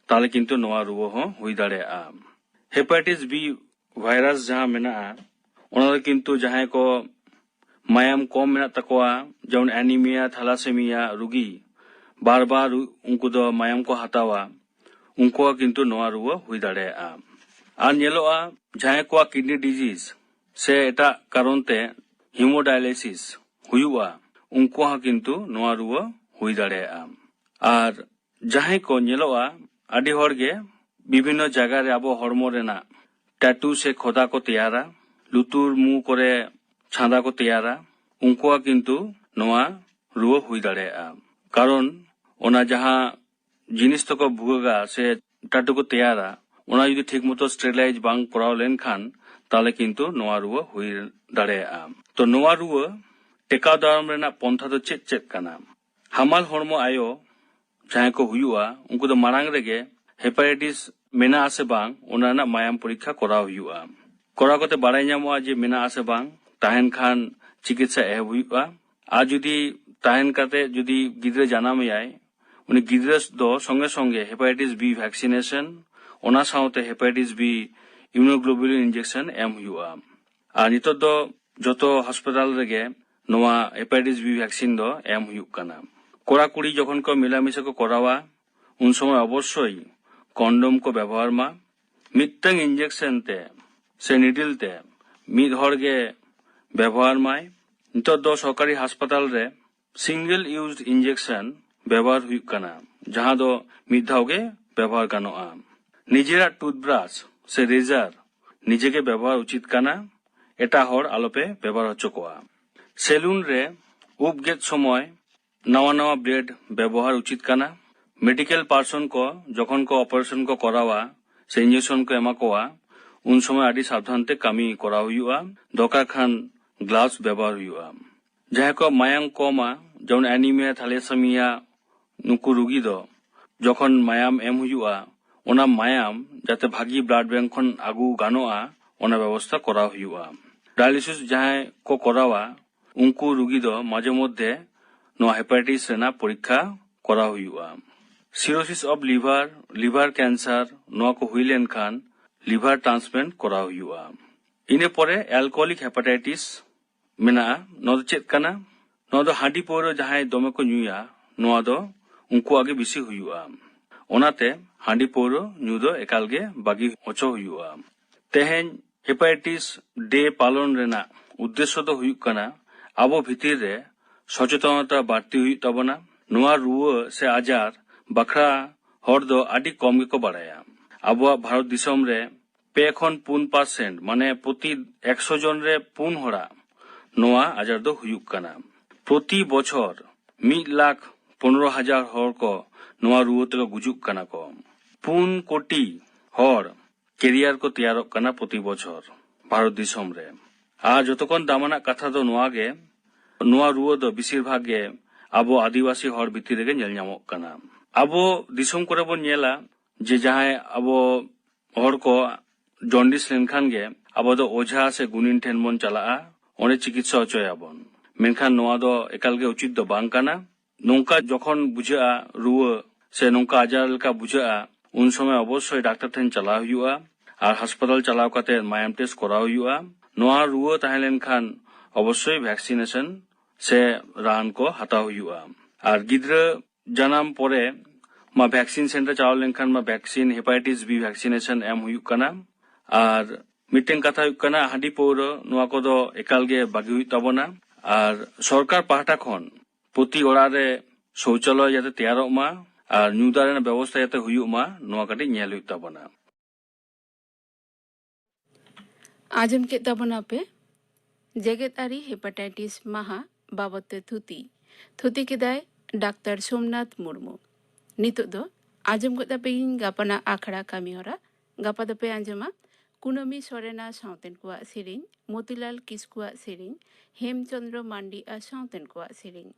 ᱛᱟᱦᱞᱮ ᱠᱤᱱᱛᱩ ᱱᱚᱣᱟ ᱨᱩᱣᱟᱹ ᱦᱚᱸ ᱦᱩᱭ ᱫᱟᱲᱮᱭᱟᱜᱼᱟ᱾ ᱦᱮᱯᱟᱴᱟᱭᱴᱤᱥ ᱵᱤ ᱵᱷᱟᱭᱨᱟᱥ ᱡᱟᱦᱟᱸ ᱢᱮᱱᱟᱜᱼᱟ, ᱚᱱᱟ ᱫᱚ ᱠᱤᱱᱛᱩ ᱡᱟᱦᱟᱸᱭ ᱠᱚ ᱢᱟᱭᱟᱢ ᱠᱚᱢ ᱢᱮᱱᱟᱜ ᱛᱟᱠᱚᱣᱟ, ᱡᱮᱢᱚᱱ ᱮᱱᱤᱢᱤᱭᱟ, ᱛᱷᱟᱞᱟᱥᱮᱢᱤᱭᱟ ᱨᱩᱜᱤ, ᱵᱟᱨ ᱵᱟᱨ ᱩᱱᱠᱩ ᱫᱚ ᱢᱟᱭᱟᱢ ᱠᱚ ᱦᱟᱛᱟᱣᱟ, ᱩᱱᱠᱩᱣᱟᱜ ᱠᱤᱱᱛᱩ ᱱᱚᱣᱟ ᱨᱩᱣᱟᱹ ᱦᱩᱭ ᱫᱟᱲᱮᱭᱟᱜᱼᱟ᱾ ᱟᱨ ᱧᱮᱞᱚᱜᱼᱟ, ᱡᱟᱦᱟᱸᱭ ᱠᱚᱣᱟᱜ ᱠᱤᱰᱱᱤ ᱰᱤᱡᱤᱡᱽ ᱥᱮ ᱮᱴᱟᱜ ᱠᱟᱨᱚᱱ ᱛᱮ ᱦᱤᱢᱳᱰᱟᱭᱟᱞᱤᱥᱤᱥ ᱦᱩᱭᱩᱜᱼᱟ, ᱩᱱᱠᱩ ᱦᱚᱸ ᱠᱤᱱᱛᱩ ᱱᱚᱣᱟ ᱨᱩᱣᱟᱹ ᱦᱩᱭ ᱫᱟᱲᱮᱭᱟᱜᱼᱟ᱾ ᱟᱨ ᱡᱟᱦᱟᱸᱭ ᱠᱚ ᱧᱮᱞᱚᱜᱼᱟ, ᱟᱹᱰᱤ ᱦᱚᱲ ᱜᱮ ᱵᱤᱵᱷᱤᱱᱱᱚ ᱡᱟᱭᱜᱟ ᱨᱮ ᱟᱵᱚ ᱦᱚᱲᱢᱚ ᱨᱮᱱᱟᱜ ᱴᱮᱴᱩ ᱥᱮ ᱠᱷᱚᱫᱟ ᱠᱚ ᱛᱮᱭᱟᱨᱟ, ᱞᱩᱛᱩᱨ ᱢᱩ ᱠᱚᱨᱮ ᱪᱷᱟᱸᱫᱟ ᱠᱚ ᱛᱮᱭᱟᱨᱟ, ᱩᱱᱠᱩᱣᱟᱜ ᱠᱤᱱᱛᱩ ᱱᱚᱣᱟ ᱨᱩᱣᱟᱹ ᱦᱩᱭ ᱫᱟᱲᱮᱭᱟᱜᱼᱟ᱾ ᱠᱟᱨᱚᱱ ᱚᱱᱟ ᱡᱟᱦᱟᱸ ᱡᱤᱱᱤᱥ ᱛᱮᱠᱚ ᱵᱷᱩᱜᱟᱹᱜᱟ ᱥᱮ ᱴᱟᱴᱩ ᱠᱚ ᱛᱮᱭᱟᱨᱟ, ᱚᱱᱟ ᱡᱩᱫᱤ ᱴᱷᱤᱠ ᱢᱚᱛᱚ ᱥᱴᱮᱨᱤᱞᱟᱭᱤᱡᱽ ᱵᱟᱝ ᱠᱚᱨᱟᱣ ᱞᱮᱱᱠᱷᱟᱱ, ᱛᱟᱦᱞᱮ ᱠᱤᱱᱛᱩ ᱱᱚᱣᱟ ᱨᱩᱣᱟᱹ ᱦᱩᱭ ᱫᱟᱲᱮᱭᱟᱜᱼᱟ᱾ ᱛᱚ, ᱱᱚᱣᱟ ᱨᱩᱣᱟᱹ ᱴᱮᱠᱟᱣ ᱫᱟᱨᱟᱢ ᱨᱮᱱᱟᱜ ᱯᱚᱱᱛᱷᱟ ᱫᱚ ᱪᱮᱫ ᱪᱮᱫ ᱠᱟᱱᱟ? ᱦᱟᱢᱟᱞ ᱦᱚᱲᱢᱚ ᱟᱭᱳ ᱡᱟᱦᱟᱸᱭ ᱠᱚ ᱦᱩᱭᱩᱜᱼᱟ, ᱩᱱᱠᱩ ᱫᱚ ᱢᱟᱲᱟᱝ ᱨᱮᱜᱮ ᱦᱮᱯᱟᱴᱟᱭᱴᱤᱥ ᱢᱮᱱᱟᱜᱼᱟ ᱥᱮ ᱵᱟᱝ, ᱚᱱᱟ ᱨᱮᱱᱟᱜ ᱢᱟᱭᱟᱢ ᱯᱚᱨᱤᱠᱠᱷᱟ ᱠᱚᱨᱟᱣ ᱦᱩᱭᱩᱜᱼᱟ᱾ ᱠᱚᱨᱟᱣ ᱠᱟᱛᱮ ᱵᱟᱲᱟᱭ ᱧᱟᱢᱚᱜᱼᱟ ᱡᱮ ᱢᱮᱱᱟᱜᱼᱟ ᱥᱮ ᱵᱟᱝ, ᱛᱟᱦᱮᱱ ᱠᱷᱟᱱ ᱪᱤᱠᱤᱛᱥᱟ ᱮᱦᱚᱵ ᱦᱩᱭᱩᱜᱼᱟ᱾ ᱟᱨ ᱡᱩᱫᱤ ᱛᱟᱦᱮᱱ ᱠᱟᱛᱮ ᱡᱩᱫᱤ ᱜᱤᱫᱽᱨᱟᱹ ᱡᱟᱱᱟᱢ ᱮᱭᱟᱭ, ᱩᱱᱤ ᱜᱤᱫᱽᱨᱟᱹ ᱫᱚ ᱥᱚᱸᱜᱮ ᱥᱚᱸᱜᱮ ᱦᱮᱯᱟᱴᱟᱭᱴᱤᱥ ᱵᱤ ᱵᱷᱮᱠᱥᱤᱱᱮᱥᱚᱱ, ᱚᱱᱟ ᱥᱟᱶᱛᱮ ᱦᱮᱯᱟᱴᱟᱭᱴᱤᱥ ᱵᱤ ᱤᱢᱤᱭᱩᱱᱳᱜᱞᱳᱵᱩᱞᱤᱱ ᱤᱱᱡᱮᱠᱥᱚᱱ ᱮᱢ ᱦᱩᱭᱩᱜᱼᱟ᱾ ᱟᱨ ᱱᱤᱛᱚᱜ ᱫᱚ ᱡᱚᱛᱚ ᱦᱟᱥᱯᱟᱛᱟᱞ ᱨᱮᱜᱮ ᱱᱚᱣᱟ ᱦᱮᱯᱟᱴᱟᱭᱴᱤᱥ ᱵᱤ ᱵᱷᱮᱠᱥᱤᱱ ᱫᱚ ᱮᱢ ᱦᱩᱭᱩᱜ ᱠᱟᱱᱟ᱾ ᱠᱚᱲᱟ ᱠᱩᱲᱤ ᱡᱚᱠᱷᱚᱱ ᱠᱚ ᱢᱮᱞᱟᱢᱤᱥᱟ ᱠᱚ ᱠᱚᱨᱟᱣᱟ, ᱩᱱ ᱥᱚᱢᱚᱭ ᱚᱵᱚᱥᱥᱳᱭ ᱠᱚᱱᱰᱚᱢ ᱠᱚ ᱵᱮᱵᱚᱦᱟᱨ ᱢᱟ᱾ ᱢᱤᱫᱴᱟᱝ ᱤᱱᱡᱮᱠᱥᱚᱱ ᱛᱮ ᱥᱮ ᱱᱤᱰᱤᱞ ᱛᱮ ᱢᱤᱫ ᱦᱚᱲ ᱜᱮ ᱵᱮᱵᱚᱦᱟᱨ ᱢᱟᱭ᱾ ᱱᱤᱛᱚᱜ ᱫᱚ ᱥᱚᱨᱠᱟᱨᱤ ᱦᱟᱥᱯᱟᱛᱟᱞ ᱨᱮ ᱥᱤᱝᱜᱮᱞ ᱤᱭᱩᱡᱽ ᱤᱱᱡᱮᱠᱥᱚᱱ ᱵᱮᱵᱚᱦᱟᱨ ᱦᱩᱭᱩᱜ ᱠᱟᱱᱟ, ᱡᱟᱦᱟᱸ ᱫᱚ ᱢᱤᱫ ᱫᱷᱟᱣ ᱜᱮ ᱵᱮᱵᱚᱦᱟᱨ ᱜᱟᱱᱚᱜᱼᱟ᱾ ᱱᱤᱡᱮᱨᱟᱜ ᱴᱩᱛᱷᱵᱨᱟᱥ ᱥᱮ ᱨᱮᱡᱟᱨ ᱱᱤᱡᱮ ᱜᱮ ᱵᱮᱵᱚᱦᱟᱨ ᱩᱪᱤᱛ ᱠᱟᱱᱟ, ᱮᱴᱟᱜ ᱦᱚᱲ ᱟᱞᱚᱯᱮ ᱵᱮᱵᱚᱦᱟᱨ ᱦᱚᱪᱚ ᱠᱚᱣᱟ᱾ ᱥᱮᱞᱩᱱ ᱨᱮ ᱩᱵ ᱜᱮᱫ ᱥᱚᱢᱚᱭ ᱱᱟᱣᱟ ᱱᱟᱣᱟ ᱵᱞᱮᱰ ᱵᱮᱵᱚᱦᱟᱨ ᱩᱪᱤᱛ ᱠᱟᱱᱟ᱾ ᱢᱮᱰᱤᱠᱮᱞ ᱯᱟᱨᱥᱚᱱ ᱠᱚ ᱡᱚᱠᱷᱚᱱ ᱠᱚ ᱚᱯᱟᱨᱮᱥᱚᱱ ᱠᱚ ᱠᱚᱨᱟᱣᱟ ᱥᱮ ᱤᱱᱡᱮᱠᱥᱚᱱ ᱠᱚ ᱮᱢᱟ ᱠᱚᱣᱟ, ᱩᱱ ᱥᱚᱢᱚᱭ ᱟᱹᱰᱤ ᱥᱟᱵᱫᱷᱟᱱ ᱛᱮ ᱠᱟᱹᱢᱤ ᱠᱚᱨᱟᱣ ᱦᱩᱭᱩᱜᱼᱟ᱾ ᱫᱚᱨᱠᱟᱨ ᱠᱷᱟᱱ ᱜᱞᱟᱵᱷᱥ ᱵᱮᱵᱚᱦᱟᱨ ᱦᱩᱭᱩᱜᱼᱟ᱾ ᱡᱟᱦᱟᱸᱭ ᱠᱚ ᱢᱟᱭᱟᱢ ᱠᱚᱢᱟ, ᱡᱮᱢᱚᱱ ᱮᱱᱤᱢᱤᱭᱟ, ᱛᱷᱟᱞᱮᱥᱮᱢᱤᱭᱟ, ᱱᱩᱠᱩ ᱨᱩᱜᱤ ᱫᱚ ᱡᱚᱠᱷᱚᱱ ᱢᱟᱭᱟᱢ ᱮᱢ ᱦᱩᱭᱩᱜᱼᱟ, ᱚᱱᱟ ᱢᱟᱭᱟᱢ ᱡᱟᱛᱮ ᱵᱷᱟᱹᱜᱤ ᱵᱞᱟᱰ ᱵᱮᱝᱠ ᱠᱷᱚᱱ ᱟᱹᱜᱩ ᱜᱟᱱᱚᱜᱼᱟ, ᱚᱱᱟ ᱵᱮᱵᱚᱥᱛᱷᱟ ᱠᱚᱨᱟᱣ ᱦᱩᱭᱩᱜᱼᱟ᱾ ᱰᱟᱭᱟᱞᱤᱥᱤᱥ ᱡᱟᱦᱟᱸᱭ ᱠᱚ ᱠᱚᱨᱟᱣᱟ, ᱩᱱᱠᱩ ᱨᱩᱜᱤ ᱫᱚ ᱢᱟᱡᱷᱮ ᱢᱚᱫᱽᱫᱷᱮ ᱱᱚᱣᱟ ᱦᱮᱯᱟᱴᱟᱭᱴᱤᱥ ᱨᱮᱱᱟᱜ ᱯᱚᱨᱤᱠᱠᱷᱟ ᱠᱚᱨᱟᱣ ᱦᱩᱭᱩᱜᱼᱟ᱾ ᱥᱤᱨᱳᱥᱤᱥ ᱚᱯᱷ ᱞᱤᱵᱷᱟᱨ, ᱞᱤᱵᱷᱟᱨ ᱠᱮᱱᱥᱟᱨ, ᱱᱚᱣᱟ ᱠᱚ ᱦᱩᱭ ᱞᱮᱱᱠᱷᱟᱱ ᱞᱤᱵᱷᱟᱨ ᱴᱨᱟᱱᱥᱯᱞᱟᱱᱴ ᱠᱚᱨᱟᱣ ᱦᱩᱭᱩᱜᱼᱟ᱾ ᱤᱱᱟᱹ ᱯᱚᱨᱮ ᱮᱞᱠᱳᱦᱚᱞᱤᱠ ᱦᱮᱯᱟᱴᱟᱭᱴᱤᱥ ᱢᱮᱱᱟᱜᱼᱟ᱾ ᱱᱚᱣᱟ ᱫᱚ ᱪᱮᱫ ᱠᱟᱱᱟ? ᱱᱚᱣᱟ ᱫᱚ ᱦᱟᱺᱰᱤ ᱯᱟᱹᱣᱨᱟᱹ ᱡᱟᱦᱟᱸᱭ ᱫᱚᱢᱮ ᱠᱚ ᱧᱩᱭᱟ, ᱱᱚᱣᱟ ᱫᱚ ᱩᱱᱠᱩᱣᱟᱜ ᱜᱮ ᱵᱮᱥᱤ ᱦᱩᱭᱩᱜᱼᱟ᱾ ᱚᱱᱟᱛᱮ ᱦᱟᱺᱰᱤ ᱯᱟᱹᱣᱨᱟᱹ ᱧᱩ ᱫᱚ ᱮᱠᱟᱞ ᱜᱮ ᱵᱟᱹᱜᱤ ᱦᱚᱪᱚ ᱦᱩᱭᱩᱜᱼᱟ᱾ ᱛᱮᱦᱮᱧ ᱦᱮᱯᱟᱴᱟᱭᱴᱤᱥ ᱰᱮ ᱯᱟᱞᱚᱱ ᱨᱮᱱᱟᱜ ᱩᱫᱽᱫᱮᱥᱥᱚ ᱫᱚ ᱦᱩᱭᱩᱜ ᱠᱟᱱᱟ ᱟᱵᱚ ᱵᱷᱤᱛᱤᱨ ᱨᱮ ᱥᱚᱪᱮᱛᱚᱱᱚᱛᱟ ᱵᱟᱹᱲᱛᱤ ᱦᱩᱭᱩᱜ ᱛᱟᱵᱚᱱᱟ᱾ ᱱᱚᱣᱟ ᱨᱩᱣᱟᱹ ᱥᱮ ᱟᱡᱟᱨ ᱵᱟᱠᱷᱨᱟ ᱦᱚᱲ ᱫᱚ ᱟᱹᱰᱤ ᱠᱚᱢ ᱜᱮᱠᱚ ᱵᱟᱲᱟᱭᱟ᱾ ᱟᱵᱚᱣᱟᱜ ᱵᱷᱟᱨᱚᱛ ᱫᱤᱥᱚᱢ ᱨᱮ ᱯᱮ ᱠᱷᱚᱱ ᱯᱩᱱ ᱯᱟᱨᱥᱮᱱᱴ, ᱢᱟᱱᱮ ᱯᱨᱚᱛᱤ ᱮᱠᱥᱚ ᱡᱚᱱ ᱨᱮ ᱯᱩᱱ ᱦᱚᱲᱟᱜ ᱱᱚᱣᱟ ᱟᱡᱟᱨ ᱫᱚ ᱦᱩᱭᱩᱜ ᱠᱟᱱᱟ᱾ ᱯᱨᱚᱛᱤ ᱵᱚᱪᱷᱚᱨ ᱢᱤᱫ ᱞᱟᱠᱷ ᱯᱚᱱᱨᱚ ᱦᱟᱡᱟᱨ ᱦᱚᱲ ᱠᱚ ᱱᱚᱣᱟ ᱨᱩᱣᱟᱹ ᱛᱮᱠᱚ ᱜᱩᱡᱩᱜ ᱠᱟᱱᱟ ᱠᱚ᱾ ᱯᱩᱱ ᱠᱳᱴᱤ ᱦᱚᱲ ᱠᱮᱨᱤᱭᱟᱨ ᱠᱚ ᱛᱮᱭᱟᱨᱚᱜ ᱠᱟᱱᱟ ᱯᱨᱚᱛᱤ ᱵᱚᱪᱷᱚᱨ ᱵᱷᱟᱨᱚᱛ ᱫᱤᱥᱚᱢ ᱨᱮ᱾ ᱟᱨ ᱡᱚᱛᱚ ᱠᱷᱚᱱ ᱫᱟᱢᱟᱱᱟᱜ ᱠᱟᱛᱷᱟ ᱫᱚ ᱱᱚᱣᱟ ᱜᱮ, ᱱᱚᱣᱟ ᱨᱩᱣᱟᱹ ᱫᱚ ᱵᱮᱥᱤᱨ ᱵᱷᱟᱜᱽ ᱜᱮ ᱟᱵᱚ ᱟᱹᱫᱤᱵᱟᱹᱥᱤ ᱦᱚᱲ ᱵᱷᱤᱛᱤᱨ ᱨᱮᱜᱮ ᱧᱮᱞ ᱧᱟᱢᱚᱜ ᱠᱟᱱᱟ᱾ ᱟᱵᱚ ᱫᱤᱥᱚᱢ ᱠᱚᱨᱮ ᱵᱚᱱ ᱧᱮᱞᱟ ᱡᱮ ᱡᱟᱦᱟᱸᱭ ᱟᱵᱚ ᱦᱚᱲ ᱠᱚ ᱡᱚᱱᱰᱤᱥ ᱞᱮᱱᱠᱷᱟᱱ ᱜᱮ ᱟᱵᱚ ᱫᱚ ᱚᱡᱷᱟ ᱥᱮ ᱜᱩᱱᱤᱱ ᱴᱷᱮᱱ ᱵᱚᱱ ᱪᱟᱞᱟᱜᱼᱟ, ᱚᱸᱰᱮ ᱪᱤᱠᱤᱛᱥᱟ ᱦᱚᱪᱚᱭᱟᱵᱚᱱ᱾ ᱢᱮᱱᱠᱷᱟᱱ ᱱᱚᱣᱟ ᱫᱚ ᱮᱠᱟᱞ ᱜᱮ ᱩᱪᱤᱛ ᱫᱚ ᱵᱟᱝ ᱠᱟᱱᱟ᱾ ᱱᱚᱝᱠᱟ ᱡᱚᱠᱷᱚᱱ ᱵᱩᱡᱷᱟᱹᱜᱼᱟ ᱨᱩᱣᱟᱹ ᱥᱮ ᱱᱚᱝᱠᱟ ᱟᱡᱟᱨ ᱞᱮᱠᱟ ᱵᱩᱡᱷᱟᱹᱜᱼᱟ, ᱩᱱ ᱥᱚᱢᱚᱭ ᱚᱵᱚᱥᱥᱳᱭ ᱰᱟᱠᱛᱟᱨ ᱴᱷᱮᱱ ᱪᱟᱞᱟᱣ ᱦᱩᱭᱩᱜᱼᱟ᱾ ᱟᱨ ᱦᱟᱥᱯᱟᱛᱟᱞ ᱪᱟᱞᱟᱣ ᱠᱟᱛᱮ ᱢᱟᱭᱟᱢ ᱴᱮᱥᱴ ᱠᱚᱨᱟᱣ ᱦᱩᱭᱩᱜᱼᱟ᱾ ᱱᱚᱣᱟ ᱨᱩᱣᱟᱹ ᱛᱟᱦᱮᱸ ᱞᱮᱱᱠᱷᱟᱱ ᱚᱵᱚᱥᱥᱳᱭ ᱵᱷᱮᱠᱥᱤᱱᱮᱥᱚᱱ ᱥᱮ ᱨᱟᱱ ᱠᱚ ᱦᱟᱛᱟᱣ ᱦᱩᱭᱩᱜᱼᱟ᱾ ᱟᱨ ᱜᱤᱫᱽᱨᱟᱹ ᱡᱟᱱᱟᱢ ᱯᱚᱨᱮ ᱢᱟ ᱵᱷᱮᱠᱥᱤᱱ ᱥᱮᱱᱴᱟᱨ ᱪᱟᱞᱟᱣ ᱞᱮᱱᱠᱷᱟᱱ ᱢᱟ ᱵᱷᱮᱠᱥᱤᱱ, ᱦᱮᱯᱟᱴᱟᱭᱴᱤᱥ ᱵᱤ ᱵᱷᱮᱠᱥᱤᱱᱮᱥᱚᱱ ᱮᱢ ᱦᱩᱭᱩᱜ ᱠᱟᱱᱟ᱾ ᱟᱨ ᱢᱤᱫᱴᱮᱱ ᱠᱟᱛᱷᱟ ᱦᱩᱭᱩᱜ ᱠᱟᱱᱟ, ᱦᱟᱺᱰᱤ ᱯᱟᱹᱣᱨᱟᱹ ᱱᱚᱣᱟ ᱠᱚᱫᱚ ᱮᱠᱟᱞ ᱜᱮ ᱵᱟᱹᱜᱤ ᱦᱩᱭᱩᱜ ᱛᱟᱵᱚᱱᱟ᱾ ᱟᱨ ᱥᱚᱨᱠᱟᱨ ᱯᱟᱦᱴᱟ ᱠᱷᱚᱱ ᱯᱨᱚᱛᱤ ᱚᱲᱟᱜ ᱨᱮ ᱥᱳᱣᱪᱟᱞᱚᱭ ᱡᱟᱛᱮ ᱛᱮᱭᱟᱨᱚᱜ ᱢᱟ ᱟᱨ ᱧᱩ ᱫᱟᱜ ᱨᱮᱱᱟᱜ ᱵᱮᱵᱚᱥᱛᱷᱟ ᱡᱟᱛᱮ ᱦᱩᱭᱩᱜ ᱢᱟ, ᱱᱚᱣᱟ ᱠᱟᱹᱴᱤᱡ ᱧᱮᱞ ᱦᱩᱭᱩᱜ ᱛᱟᱵᱚᱱᱟ᱾ ᱟᱸᱡᱚᱢ ᱠᱮᱫ ᱛᱟᱵᱚᱱᱟᱯᱮ ᱡᱮᱜᱮᱛ ᱟᱹᱨᱤ ᱦᱮᱯᱟᱴᱟᱭᱴᱤᱥ ᱢᱟᱦᱟ ᱵᱟᱵᱚᱫ ᱛᱮ ᱛᱷᱩᱛᱤ᱾ ᱛᱷᱩᱛᱤ ᱠᱮᱫᱟᱭ ᱰᱟᱠᱛᱟᱨ ᱥᱳᱢᱱᱟᱛᱷ ᱢᱩᱨᱢᱩ᱾ ᱱᱤᱛᱚᱜ ᱫᱚ ᱟᱸᱡᱚᱢ ᱜᱚᱫ ᱟᱯᱮᱭᱤᱧ ᱜᱟᱯᱟᱱᱟᱜ ᱟᱠᱷᱲᱟ ᱠᱟᱹᱢᱤᱦᱚᱨᱟ᱾ ᱜᱟᱯᱟ ᱫᱚᱯᱮ ᱟᱸᱡᱚᱢᱟ ᱠᱩᱱᱟᱹᱢᱤ ᱥᱚᱨᱮᱱᱟᱜ ᱥᱟᱶᱛᱮᱱ ᱠᱚᱣᱟᱜ ᱥᱮᱨᱮᱧ, ᱢᱚᱛᱤᱞᱟᱞ ᱠᱤᱥᱠᱩᱣᱟᱜ ᱥᱮᱨᱮᱧ, ᱦᱮᱢᱪᱚᱸᱫᱽᱨᱚ ᱢᱟᱱᱰᱤᱭᱟᱜ ᱥᱟᱶᱛᱮᱱ ᱠᱚᱣᱟᱜ ᱥᱮᱨᱮᱧ᱾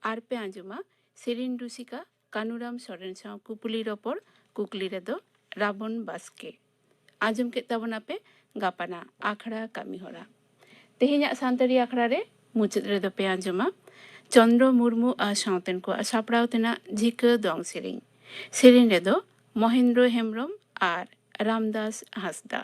ᱟᱨ ᱯᱮ ᱟᱸᱡᱚᱢᱟ ᱥᱮᱨᱮᱧ ᱨᱩᱥᱤᱠᱟ ᱠᱟᱱᱩᱨᱟᱢ ᱥᱚᱨᱮᱱ ᱥᱟᱶ ᱠᱩᱯᱩᱞᱤ ᱨᱚᱯᱚᱲ, ᱠᱩᱠᱞᱤ ᱨᱮᱫᱚ ᱨᱟᱵᱚᱱ ᱵᱟᱥᱠᱮ᱾ ᱟᱸᱡᱚᱢ ᱠᱮᱫ ᱛᱟᱵᱚᱱᱟᱯᱮ ᱜᱟᱯᱟᱱᱟᱜ ᱟᱠᱷᱲᱟ ᱠᱟᱹᱢᱤᱦᱚᱨᱟ᱾ ᱛᱮᱦᱮᱧᱟᱜ ᱥᱟᱱᱛᱟᱲᱤ ᱟᱠᱷᱲᱟ ᱨᱮ ᱢᱩᱪᱟᱹᱫ ᱨᱮᱫᱚ ᱯᱮ ᱟᱸᱡᱚᱢᱟ ᱪᱚᱱᱫᱽᱨᱚ ᱢᱩᱨᱢᱩ ᱟᱨ ᱥᱟᱶᱛᱮᱱ ᱠᱚᱣᱟᱜ ᱥᱟᱯᱲᱟᱣ ᱛᱮᱱᱟᱜ ᱡᱷᱤᱠᱟᱹ ᱫᱚᱝ ᱥᱮᱨᱮᱧ᱾ ᱥᱮᱨᱮᱧ ᱨᱮᱫᱚ ᱢᱚᱦᱮᱱᱫᱨᱚ ᱦᱮᱢᱵᱨᱚᱢ ᱟᱨ ᱨᱟᱢᱫᱟᱥ ᱦᱟᱸᱥᱫᱟ᱾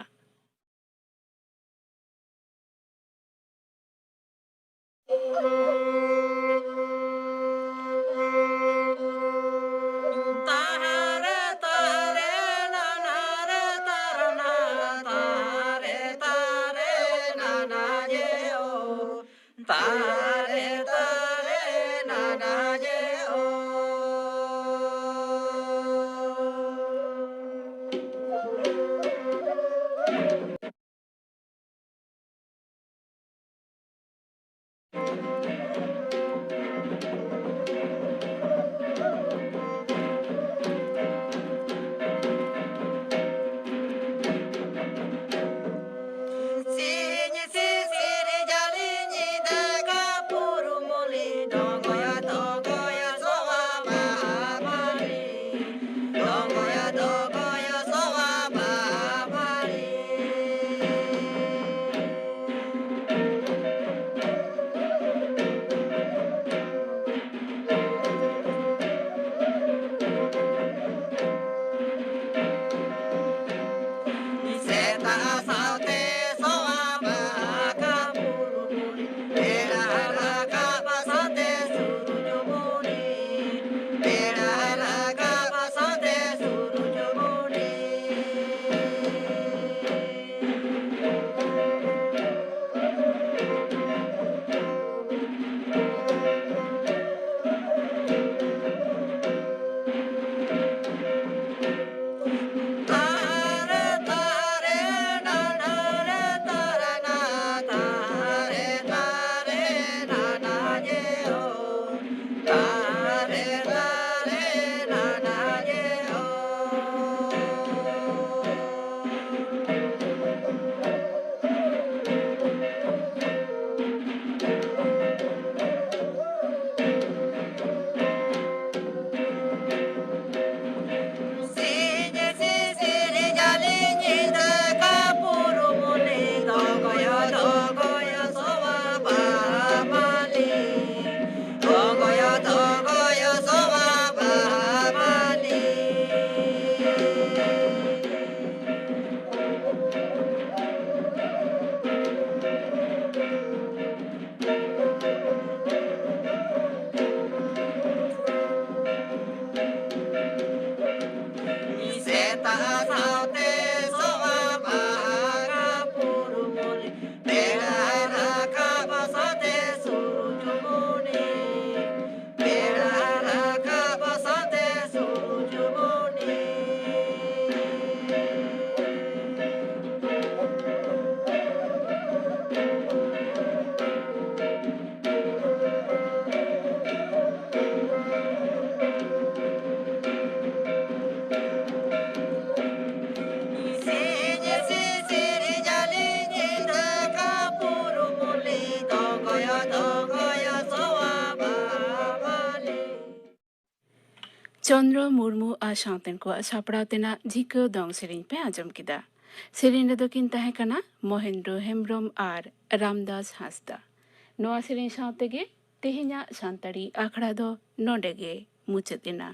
ᱪᱚᱱᱫᱨᱚ ᱢᱩᱨᱢᱩ ᱟᱨ ᱥᱟᱶᱛᱮᱱ ᱠᱚᱣᱟᱜ ᱥᱟᱯᱲᱟᱣ ᱛᱮᱱᱟᱜ ᱡᱷᱤᱠᱟᱹᱣ ᱫᱚᱝ ᱥᱮᱨᱮᱧ ᱯᱮ ᱟᱸᱡᱚᱢ ᱠᱮᱫᱟ᱾ ᱥᱮᱨᱮᱧ ᱨᱮᱫᱚ ᱠᱤᱱ ᱛᱟᱦᱮᱸ ᱠᱟᱱᱟ ᱢᱚᱦᱮᱱᱫᱨᱚ ᱦᱮᱢᱵᱨᱚᱢ ᱟᱨ ᱨᱟᱢᱫᱟᱥ ᱦᱟᱸᱥᱫᱟ᱾ ᱱᱚᱣᱟ ᱥᱮᱨᱮᱧ ᱥᱟᱶ ᱛᱮᱜᱮ ᱛᱮᱦᱮᱧᱟᱜ ᱥᱟᱱᱛᱟᱲᱤ ᱟᱠᱷᱲᱟ ᱫᱚ ᱱᱚᱰᱮ ᱜᱮ ᱢᱩᱪᱟᱹᱫ ᱮᱱᱟ᱾